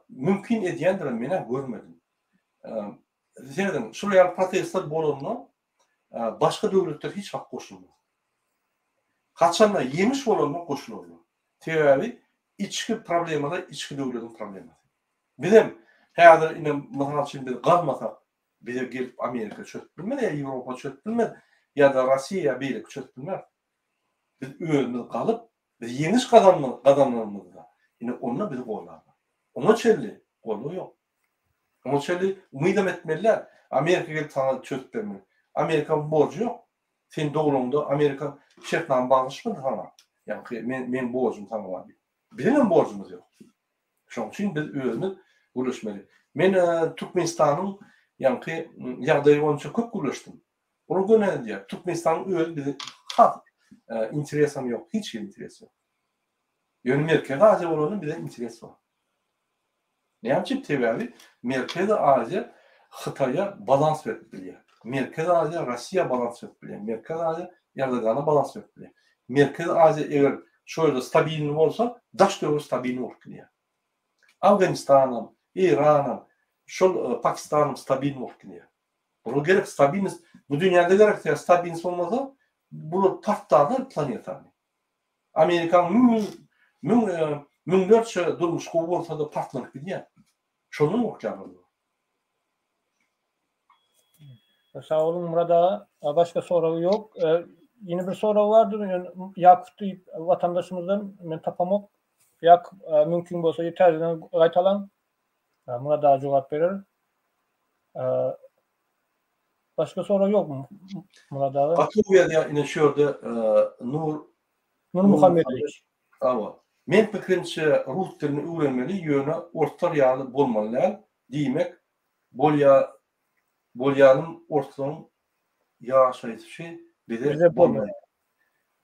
Mümkin edýändirem menä görmedim. Serediň, şular ýaly protestler bolanda başga döwletler hiç wagt goşulmaz. Haçanda ýeňiş bolanda goşularlar. Sebäbi içki problemalar içki döwletiň problemasy. Bizem häzir ine mysal üçin biz galmasak bize gelip Amerika çözüp bilmez ýa Ýewropa çözüp bilmez ýa-da Rossiýa ýa beýleki çözüp bilmez. Biz özümiz galyp biz ýeňiş gazananymyzda ine onda bizi goldarlar. Oňa çenli goldaw ýok. Oňa çenli umydam etmeli däl. Amerika gelip saňa çözüp bermeli. Amerikanyň borjy ýok. Sen dogulaňda Amerika şertnama baglaşmady saňa. Ýaňky men meň borjum saňa bar diýip. Biziň hem borjumyz ýok. Şonuň üçin biz özümiz gürleşmeli. Men Türkmenistanyň ýaňky ýagdaýy boýunça köp gürleşdim. Olar göni aýdýar, Türkmenistanyň özi bizi has interesam ýok, hiç hili interes ýok. Ýöne Merkezi Aziýa bolanda bize interes bar. Näme üçin? Sebäbi Merkezi Aziýa Hytaýa balans berip bilýär. Merkezi Aziýa Russiýa balans berip bilýär. Merkezi Aziýa Erdogana balans berip bilýär. Merkezi Aziýa eger şo ýerde stabilny bolsa, daş-töwerek stabilny bolup gidýär. Afganistanam, Eýranam, şol Pakistanam stabilny bolup gidýär. Bular gerek stabilnost. Bu dünýäde gerek sebäbi stabilnost bolmasa, bular partlarlar planetany. Amerikanyň müň müň müňlerçe durmuş gowy bolsa-da partlanyp gidýär. Şondan gorkýarlar bular. Sag boluň Myrat aga. Başga sorag ýok. Ýene bir sorag bardy. Ýakup diýip watandaşymyzdan men tapamok. Ýakup mümkin bolsa täzeden gaýtalaň. Myrat aga jogap berer. Başga sorag ýokmy Myrat aga? Gaty gowy ýazýar ine şu ýerde Nur Nurmuhammedowiç. Hawa. Men pikirimçe rus dilini öwrenmeli ýöne orslar ýaly bolmaly däl diýmek bolýa bolýanym orslaň ýaşaýşy bize bolmaýar.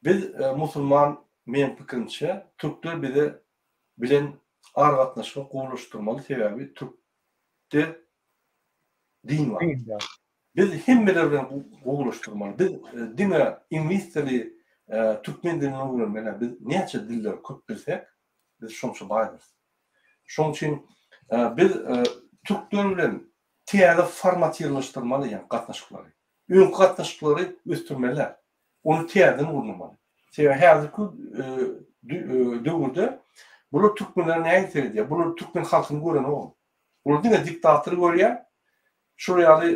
Biz musulman meň pikirimçe türkler bize bilen aragatnaşygy gowulaşdyrmaly sebäbi türkde din bar. Biz hemmeler bilen gowulaşdyrmaly. Biz diňe iňlis dili, türkmen dilini öwrenmeli. Biz näçe dilleri köp bilsek, biz şonça baýdyrys. Şonuň üçin biz türkler bilen täze formatirleşdirmeli ýa gatnaşyklary. Öňki gatnaşyklary ösdürmeli. Ony täzeden gurnamaly. Sebäbi häzirki döwürde bular türkmenlere nähili seredýär? Bular türkmen halkyny görenok. Bular diňe diktatory görýär. Şular ýaly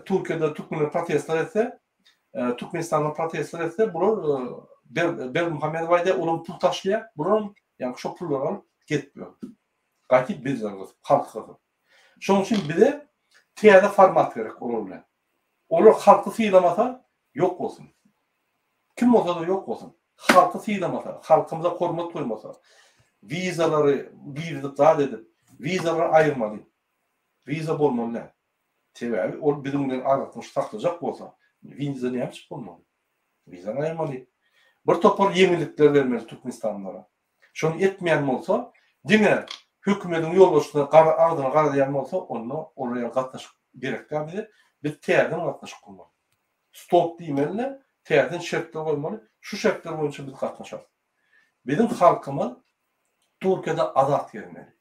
Türkiýede türkmenler protestler etse, Türkmenistanda protestler etse, bular Berdimuhamedow aýdýar, olam pul taşlaýar, bularam ýagny şo pullary alyp gezip ýör. Gaýtyp bizleri gysyp, halky gysyp. Şonuň üçin bize täze format gerek olar bilen. Olar halky sylamasa ýok bolsun. Kim bolsa-da ýok bolsun. Halky sylamasa, halkymyza hormat goýmasa, wizalary girizip zat edip, wizalary aýyrmaly. Wiza bolmaly däl. Sebäbi ol biziň bilen aragatnaşyk saklajak bolsa, wiza näme üçin bolmaly? Wizany aýyrmaly. Bir topar ýeňillikler bermeli türkmenistanlylara. Şony etmeýän bolsa, diňe hökümediň ýolbaşçysyna gara agzyna garadýan bolsa, onda olar ýaly gatnaşyk gerek däl bize. Biz täzeden gatnaşyk gurmaly. Stop diýmeli-de, täzeden şertler goýmaly. Şu şertler boýunça biz gatnaşarys. Biziň halkymyz Türkiýede azat gezmeli.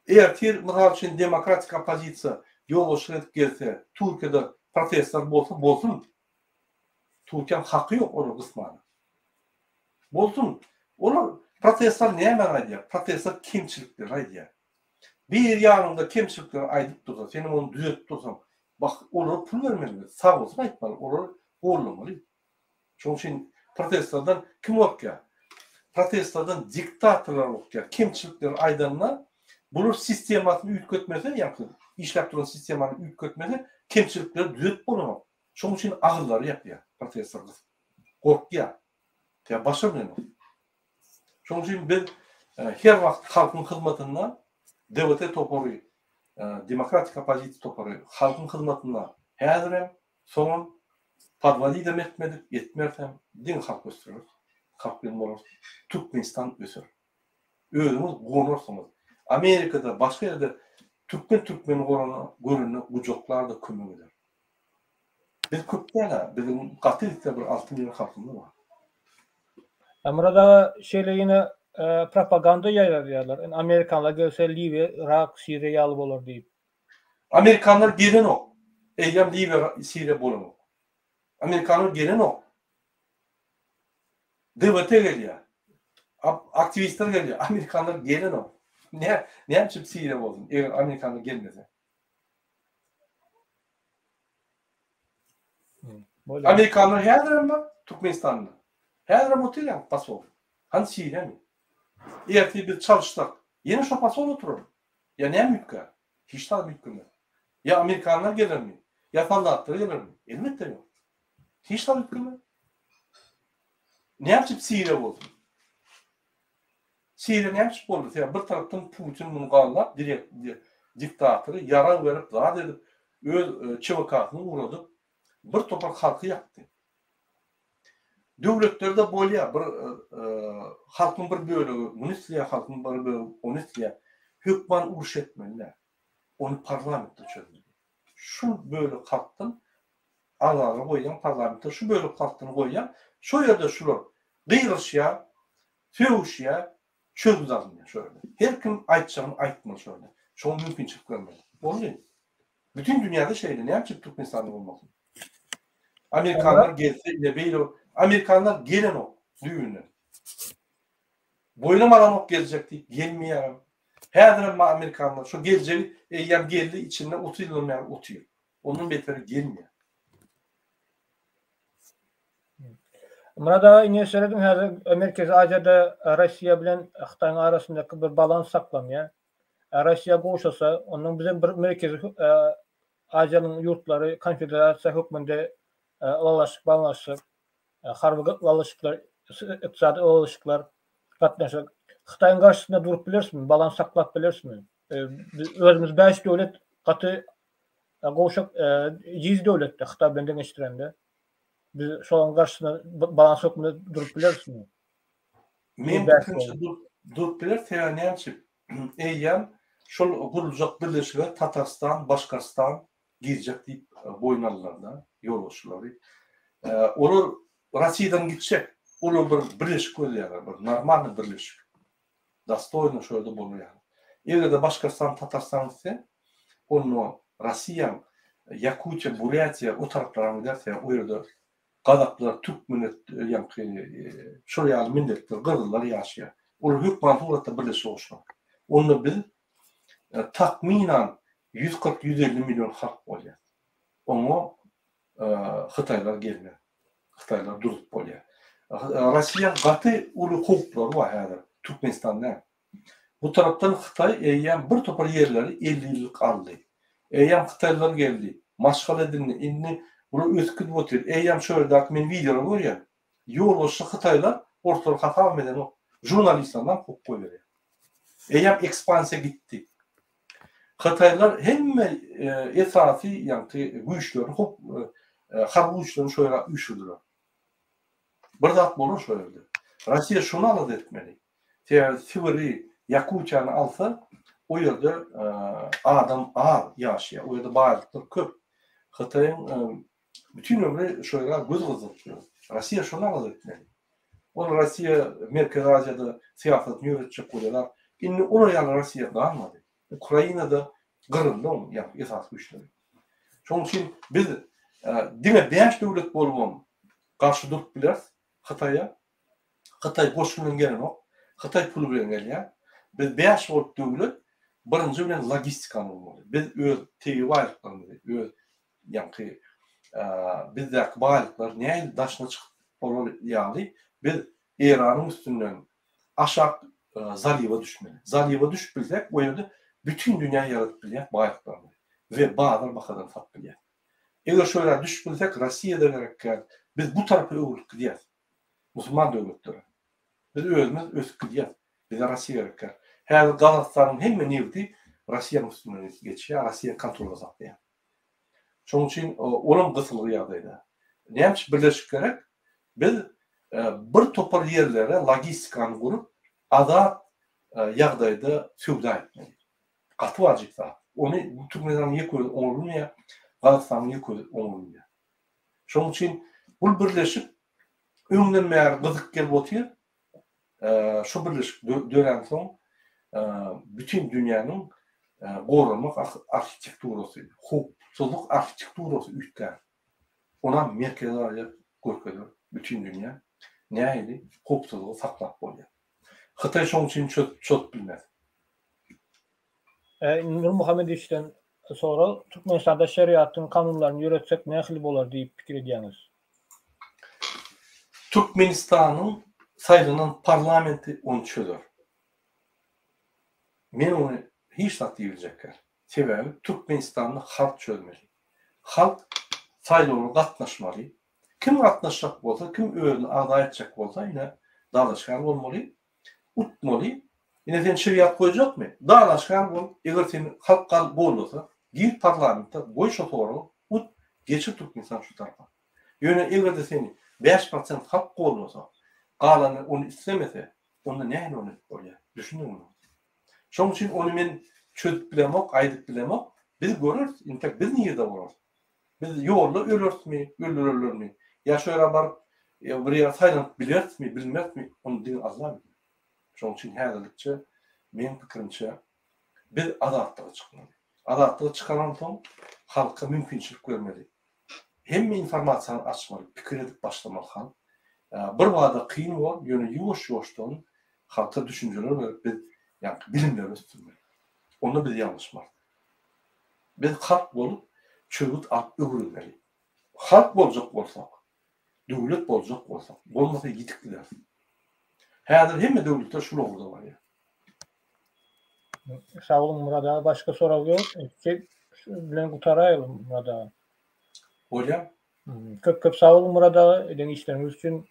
Ertir, mysal üçin, demokratik oppozisiýa ýolbaşçylyk edip gelse, Türkiýede protestler bolsa, bolsun. Türkiýäň haky ýok olary gysmana. Bolsun. Olar protestler nämäni aýdýar? Protestler kemçilikleri aýdýar. Bir ýanyňda kemçilikleri aýdyp dursa, senem ony düzetip dursaň, bak, olara pul bermeli biz, sag bolsun aýtmaly, olary gollamaly. Şonuň üçin protestlerden kim gorkýar? Protestlerden diktatorlar gorkýar. Kemçilikleri aýdanda, bular sistemasyny üýtgetmese, ýa-da işläp duran sistemany üýtgetmese, kemçilikleri düzetip bolanok. Şonuň üçin agyzlary ýapýar protestler gysyp. Gorkýar. Ýa başa bilenok. Şonuň üçin biz her wagt halkyň hyzmatynda DWT topary, Demokratik oppozisiýa topary halkyň hyzmatynda häzirem, soňam podwodidem etmedik, etmerisem, diňe halk ösdüreris, halk bilen bolarys, Türkmenistan öser. Özüňiz guwanarsyňyz. Amerikada, başga ýerde türkmen türkmeni gorana, görende gujaklar-da kömek eder. Biz köp däl-ä, biziň gaty gitse bir 6 million halkymyz bar. Myrat aga şeýle ýene propaganda ýaýradýarlar. Indi amerikanlar gelse Liwiýa, Yrak, Siriýa ýaly bolar diýip. Amerikanlar gelenok. Eýýäm Liwiýa, Siriýa bolanok. Amerikanlar gelenok. DWT gelýär. Aktiwistler gelýär. Amerikanlar gelenok. Näme üçin Siriýa bolsun, eger amerikanlar gelmese? Amerikanlar häzirem bar Türkmenistanda. Häzirem otyrýar posol. Hany Siriýamy? Ertir biz çalyşsak, ýene şo posol oturar. Ýa näme üýtgär? Hiç zat üýtgemez. Ýa amerikanlar gelermi? Ýa soldatlar gelermi? Elbetde ýok. Hiç zat üýtgemez. Näme üçin Siriýa bolsun? Siriýa näme üçin boldy? Sebäbi bir tarapdan Putin muny galdap, diktatory ýarag berip, zat edip, öz ÇVK-syny ugradyp, bir topar halky ýakdy. Döwletlerde bolýar bir halkyň bir bölegi muny isleýär, halkyň bir bölegi ony isleýär. Hökman uruş etmeli däl. Ony parlamentde çözmeli. Şu bölek halkdan agzalary goýýaň parlamentde, şu bölek halkdan goýýaň, şo ýerde şular gygyryşýar, sögüşýär, çözgüt alynýar şo ýerde. Her kim aýtjagyny aýtmaly şo ýerde. Şoňa mümkinçilik bermeli. Boldy. Bütin dünýäde şeýle, näme üçin Türkmenistanda bolmasyn? Amerikanlar gelse ine beýle, amerikanlar gelenok düýbünden. Boýnam alanok geljek diýip gelmeýärem. Häzirem ma amerikanlar şo geljegi eýýäm geldi içinde 30 ýyldan bäri otyr. Ondan beteri gelmeýär. Myrat aga ine serediň häzir Merkezi Aziýada Russiýa bilen Hytaýyň arasyndaky bir balans saklanýar. Russiýa gowşasa, ondan bizem bir Merkezi Aziýanyň ýurtlary konfederasiýa hökmünde ylalaşyk baglaşsak, harby ylalaşyklar, ykdysady ylalaşyklar gatnaşyk. Hytaýyň garşysynda durup bilerismi, balans saklap bilerismi? Biz özümiz bäş döwlet gaty gowşak, ejiz döwletde Hytaý bilen deňeşdirende. Biz şolaryň garşysynda balans hökmünde durup bilerismi? Men pikirimçe durup biler, sebäbi näme üçin? Eýýäm şol guruljak birleşige Tatarstan, Başkortstan girjek diýip boýun aldylar-da, ýolbaşçylary. Olar Russiýadan gitjek. Olar bir birleşik gözleýärler, bir normalnyý birleşik. Dostoýno şo ýerde bolar ýaly. Eger-de Başkortstan, Tatarstan gitse, onda Russiýaň Ýakutiýa, Burýatiýa o taraplaram gider, sebäbi o ýerde Gazaklar, türkmenet, ýaňky şol ýaly milletler, gyrgyzlar ýaşaýar. Olar hökman suratda birleşige goşular. Onda biz takmynan 140, 150 million halk bolýar. Oňa hytaýlar gelmez. Hytaýlar durup bolýar. Russiýa gaty uly howplary bar häzir Türkmenistan däl. Bu tarapdan Hytaý eýýäm bir topar ýerleri 50 ýyllyk aldy. Eýýäm hytaýlylar geldi, maşgala edindi, indi bular ösüp gidip otyr. Eýýäm şu ýerdäki men wideolary görýän. Ýolbaşçy hytaýlar orslary hasabam edenok. Žurnalistlerinem kowup goýberýär. Eýýäm ekspansiýa gitdi. Hytaýlylar hemme esasy ýaňky güýçlerini hop harby güýçlerini şo ýere üýşürdiler. Bir zat bolar şo ýerde. Russiýa şuny alada etmeli. Sebäbi Sibiri, Ýakutiýany alsa, o ýerde adam az ýaşaýar. O ýerde baýlyklar köp. Hytaýyň bütin ömri şo ýere göz gyzdyryp ýör. Russiýa şuny alada etmeli. Ol Russiýa Merkezi Aziýada syýasatyny ýöretjek bolýarlar. Indi olar ýaly Russiýa galmady. Ukrainada gyryldy onuň ýaňky esasy güýçleri. Şonuň üçin biz diňe bäş döwlet bolubam garşy durup bileris Hytaýa. Hytaý goşun bilen gelenok. Hytaý pul bilen gelýär. Biz bäş bolup döwlet birinji bilen logistikany gurmaly. Biz öz tebigy baýlyklarymyzy, öz ýaňky bizdäki baýlyklary nähili daşyna çykyp bolar ýaly biz Eýranyň üstünden aşak zaliwa düşmeli. Zaliwa düşüp bilsek, o ýerde bütin dünýä ýaradyp bilýäs baýlyklarymyzy we bazar bahadan satyp bilýäs. Eger şo ýere düşüp bilsek, Russiýa-da gerek däl. Biz bu tarapa öwrülip gidýäs. Musulman döwletlere. Biz özümiz ösüp gidýäs. Bize Russiýa gerek däl. Häzir Gazagystanyň hemme nebiti Russiýanyň üstünden geçýär, Russiýa kontrolda saklaýar. Şonuň üçin olam gysylgy ýagdaýda. Näme üçin birleşik gerek? Biz bir topar ýerlere logistikany gurup, azat ýagdaýda söwda etmeli. Gaty wajyp zat. Ony Türkmenistanyň ýeke özi oňa bilmeýär, Gazagystanyň ýeke özi oňa bilmeýär. Şonuň üçin bul birleşik öňden bäri gyzyk gelip otyr. Şu birleşik döränsoň bütin dünýäniň goranmak arhitekturasy, howpsuzlyk arhitekturasy üýtgär. Onam Merkezi Aziýa görkezer bütin dünýä nähili howpsuzlygy saklap bolýar. Hytaý şoň üçin çözüp bilmez. Nurmuhammedowiçden sorag, Türkmenistanda şeriatyň kanunlaryny ýöretsek nähili bolar diýip pikir edýäňiz? Türkmenistanyň saýlanan parlamenti ony çözer. Men ony hiç zat diýibiljek däl. Sebäbi Türkmenistanda halk çözmeli. Halk saýlawlara gatnaşmaly. Kim gatnaşjak bolsa, kim özüni agza etjek bolsa ine dalaşgär bolmaly, utmaly. Ine sen şeriat goýjakmy? Dalaşgär bol, eger seni halk gal goldasa, gir parlamente, goý şo soragy, ut, geçir Türkmenistan şu tarapa. Ýöne egerde seni 5% halk goldasa, galany ony islemese, onda nähili ony edip bolýar? Düşündiňmi muňa? Şoň üçin ony men çözüp bilemok, aýdyp bilemok. Biz göreris, intek biz nirde bolarys? Biz ýolda ölerismi, öldürerlermi? Ýa şo ýere baryp, bir ýere saýlanyp bilerismi, bilmerismi, ony diňe Alla bilýär. Şonuň üçin häzirlikçe, meň pikirimçe, biz azatlyga çykmaly. Azatlyga çykandan soň halka mümkinçilik bermeli. Hemme informasiýany açmaly, pikir edip başlamaly halk. Bir bada kyn bor, ýöne ýuwaş-ýuwaşdan halka düşünjeler berip biz ýaňky bilimleri ösdürmeli. Onda biz ýalňyşmarys. Biz halk bolup çözgüt alyp öwrenmeli. Halk boljak bolsak, döwlet boljak bolsak, bolmasa ýitip gideris. Häzir hemme döwletler şul ugurda barýar. Sag boluň Myrat aga, başga sorag ýok. Şu bilen gutaraýaly Myrat aga. Bolýar. Köp köp sag boluň Myrat aga, eden işleriňiz üçin,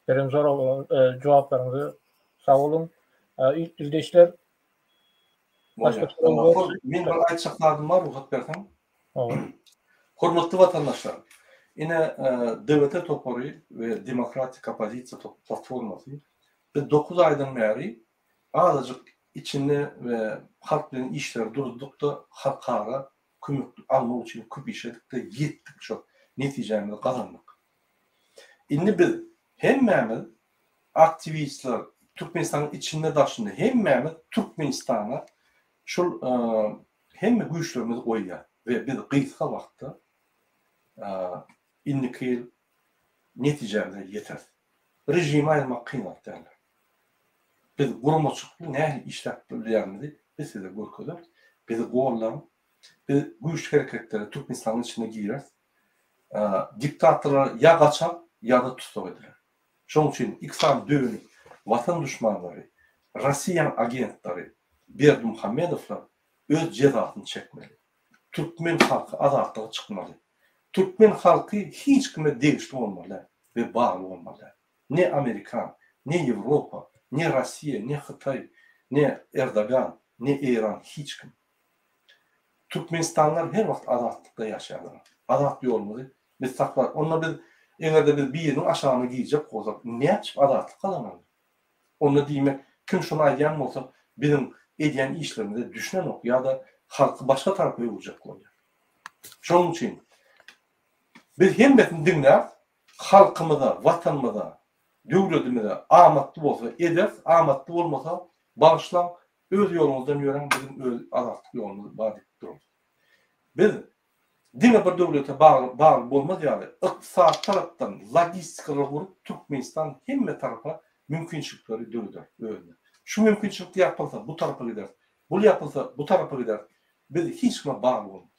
beren sorag jogaplaryňyza sag boluň. Ildeşler başga sorag ýok. Men bir aýtjak zadym bar, rugsat berseň. Hormatly watandaşlar, ine DWT topary we Demokratik oppozisiýa platformasy biz 9 aýdan bäri azajyk içinde we halk bilen işleri durduk-da, halkara kömek almak üçin köp iş edip-de ýetdik şo netijämizi gazandyk. Indi biz hemmämiz aktiwistler Türkmenistanyň içinde daşynda hemmämiz Türkmenistana şol hemme güýçlerimizi goýýas we biz gysga wagtda indiki ýyl netijämize ýeteris. Režimi aýyrmak kyn zat däldir. Biz guramaçylykly nähili işläp bilýänimizi biz size görkezeris. Bizi gollaň. Biz güýçli hereketlere Türkmenistanyň içinde gireris. Diktatorlar ýa gaçar, ýa-da tussag ediler. Şonuň üçin iki sany dönük watan duşmanlary, Rossiýanyň agentlary Berdimuhamedowlar öz jezasyny çekmeli. Türkmen halky azatlyga çykmaly. Türkmen halky hiç kime degişli bolmaly däl we bagly bolmaly däl. Ne amerikan, ne Ýewropa, ne Rossiýa, ne Hytaý, ne Erdogan, ne Eýran hiç kim. Türkmenistanlylar her wagt azatlykda ýaşaýarlar. Azat ýolumyzy biz saklarys. Onda biz eger-de biz biriniň aşagyna girjek bolsak näçip azatlyk gazanaly? Onda diýmek kim şuny aýdýan bolsa biziň edýän işlerimize düşünenok ýa-da halky başga tarapa öwürjek bolýar. Şonuň üçin biz hemmesini diňläris, halkymyza, watanymyza, döwletimize amatly bolsa ederis, amatly bolmasa bagyşlaň, öz ýoluňyzdan ýöräň, biziň öz azatlyk ýolumyz bar diýip durarys. Biz diňe bir döwlete bagly bagly bolmaz ýaly, ykdysady tarapdan logistikalar gurup, Türkmenistan hemme tarapa mümkinçilikleri döreder özüne. Şu mümkinçilik ýapylsa bu tarapa gideris, bul ýapylsa bu tarapa gideris. Biz hiç kime bagly bolmarys.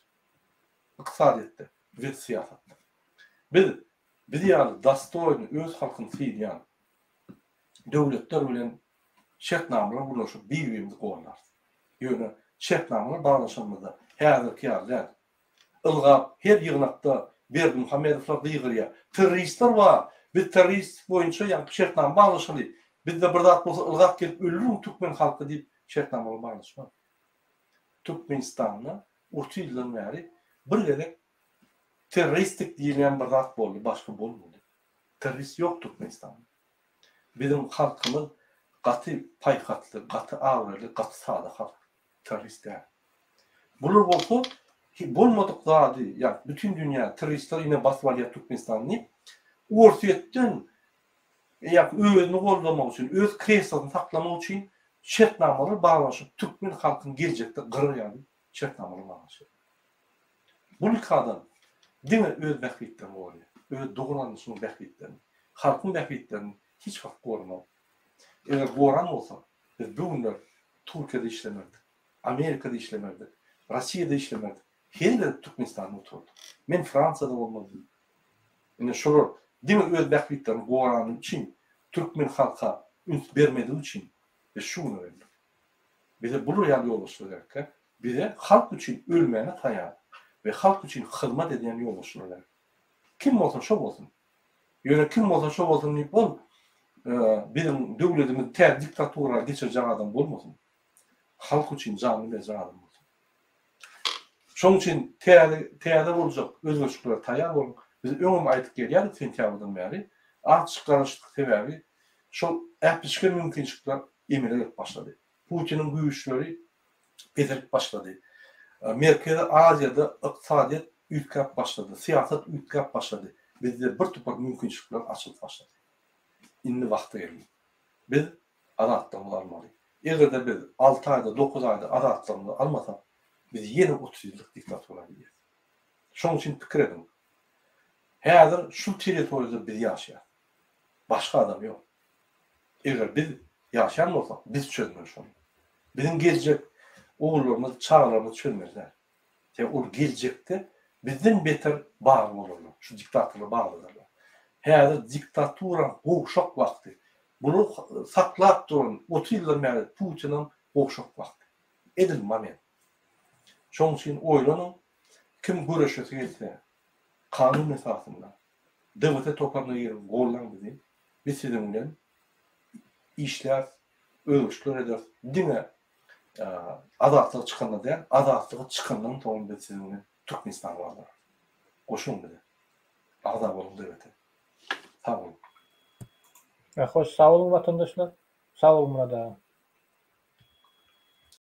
Ykdysadyýetde we syýasatda. Biz biz ýaly dostoýny öz halkyny sylaýan döwletler bilen şertnamalar gurnaşyp bir-birimizi gollarys. Ýöne şertnamalar baglaşanymyzda häzirki ýaly däl. Ylgap her ýygnakda Berdimuhamedowlar gygyrýar. Terroristler bar! Biz terrorist boýunça ýaňky şertnama baglaşaly. Bizde bir zat bolsa ylgap gelip öldüriň türkmen halky diýip şertnamalar baglaşmaz. Türkmenistanda 30 ýyldan bäri bir gezek terroristik diýilýän bir zat boldy, başga bolmady. Terrorist ýok Türkmenistanda. Biziň halkymyz gaty paýhasly, gaty abraýly, gaty sada halk. Terrorist däl. Bular bolsa bolmadyk zady, ýa bütin dünýä terroristler ine basyp alýar Türkmenistany diýip, Orsýetden ýa özüni goldamak üçin, öz kreslosyny saklamak üçin şertnamalar baglaşyp, türkmen halkyny geljekde gyrar ýaly şertnamalar baglaşýar. Bu nikadan diňe öz bähbitlerini goraýar. Öz dogan-garyndaşynyň bähbitlerini, halkyň bähbitlerini hiç wagt goramaz. Eger goran bolsa, biz bu günler Türkiýede işlemezdik, Amerikada işlemezdik, Rossiýada işlemezdik. Her gezek Türkmenistanda oturardyk. Men Fransiýada bolmazdym. Ine şolar diňe öz bähbitlerini gorany üçin, türkmen halka üns bermedigi üçin biz şu güne geldik. Bize bular ýaly ýolbaşçylar gerekkä? Bize halk üçin ölmäne taýar we halk üçin hyzmat edýän ýolbaşçylar gerek. Kim bolsa şo bolsun. Ýöne kim bolsa şo bolsun diýip ol. Biziň döwletimizi täze diktatura geçirjek adam bolmasyn. Halk üçin janyny berjek adam bolsun. Şonuň üçin täze täze boljak özgerişliklere taýýar boluň. Biz öňem aýdyp gelýärdik sentýabrdan bäri. Azjyk garaşdyk sebäbi şol äpişge mümkinçilikler emele gelip başlady. Putiniň güýçleri peselip başlady. Merkezi Aziýada ykdysadyýet üýtgäp başlady, syýasat üýtgäp başlady. Bizde bir topar mümkinçilikler açylyp başlady. Indi wagty geldi. Biz azatlygymyzy almaly. Eger-de biz alty aýda, dokuz aýda azatlygymyzy almasak, biz ýene 30 ýyllyk diktatura gidýäris. Şonuň üçin pikir ediň. Häzir şu territoriýada biz ýaşaýarys. Başga adam ýok. Eger biz ýaşaýan bolsak, biz çözmeli şony. Biziň geljek ogullarymyz, çagalarymyz çözmeli däl. Sebäbi ol geljekde bizden beter bagly bolarlar, şu diktatorlara baglydyrlar. Häzir diktaturaň gowşak wagty. Bular saklap duran 30 ýyldan bäri Putiniň gowşak wagty. Edil moment. Şonuň üçin oýlanyň, kim göreşesi gelse, kanun esasynda DWT toparyna giriň, gollaň bizi. Biz siziň bilen işläris, özgerişikler ederis. Diňe azatlyga çykanda däl, azatlyga çykandan soň biz siziň bilen Türkmenistany galdyrarys. Goşulyň bize. Agza boluň DWT. Sag boluň. Hoş sag boluň watandaşlar. Sag boluň Myrat aga.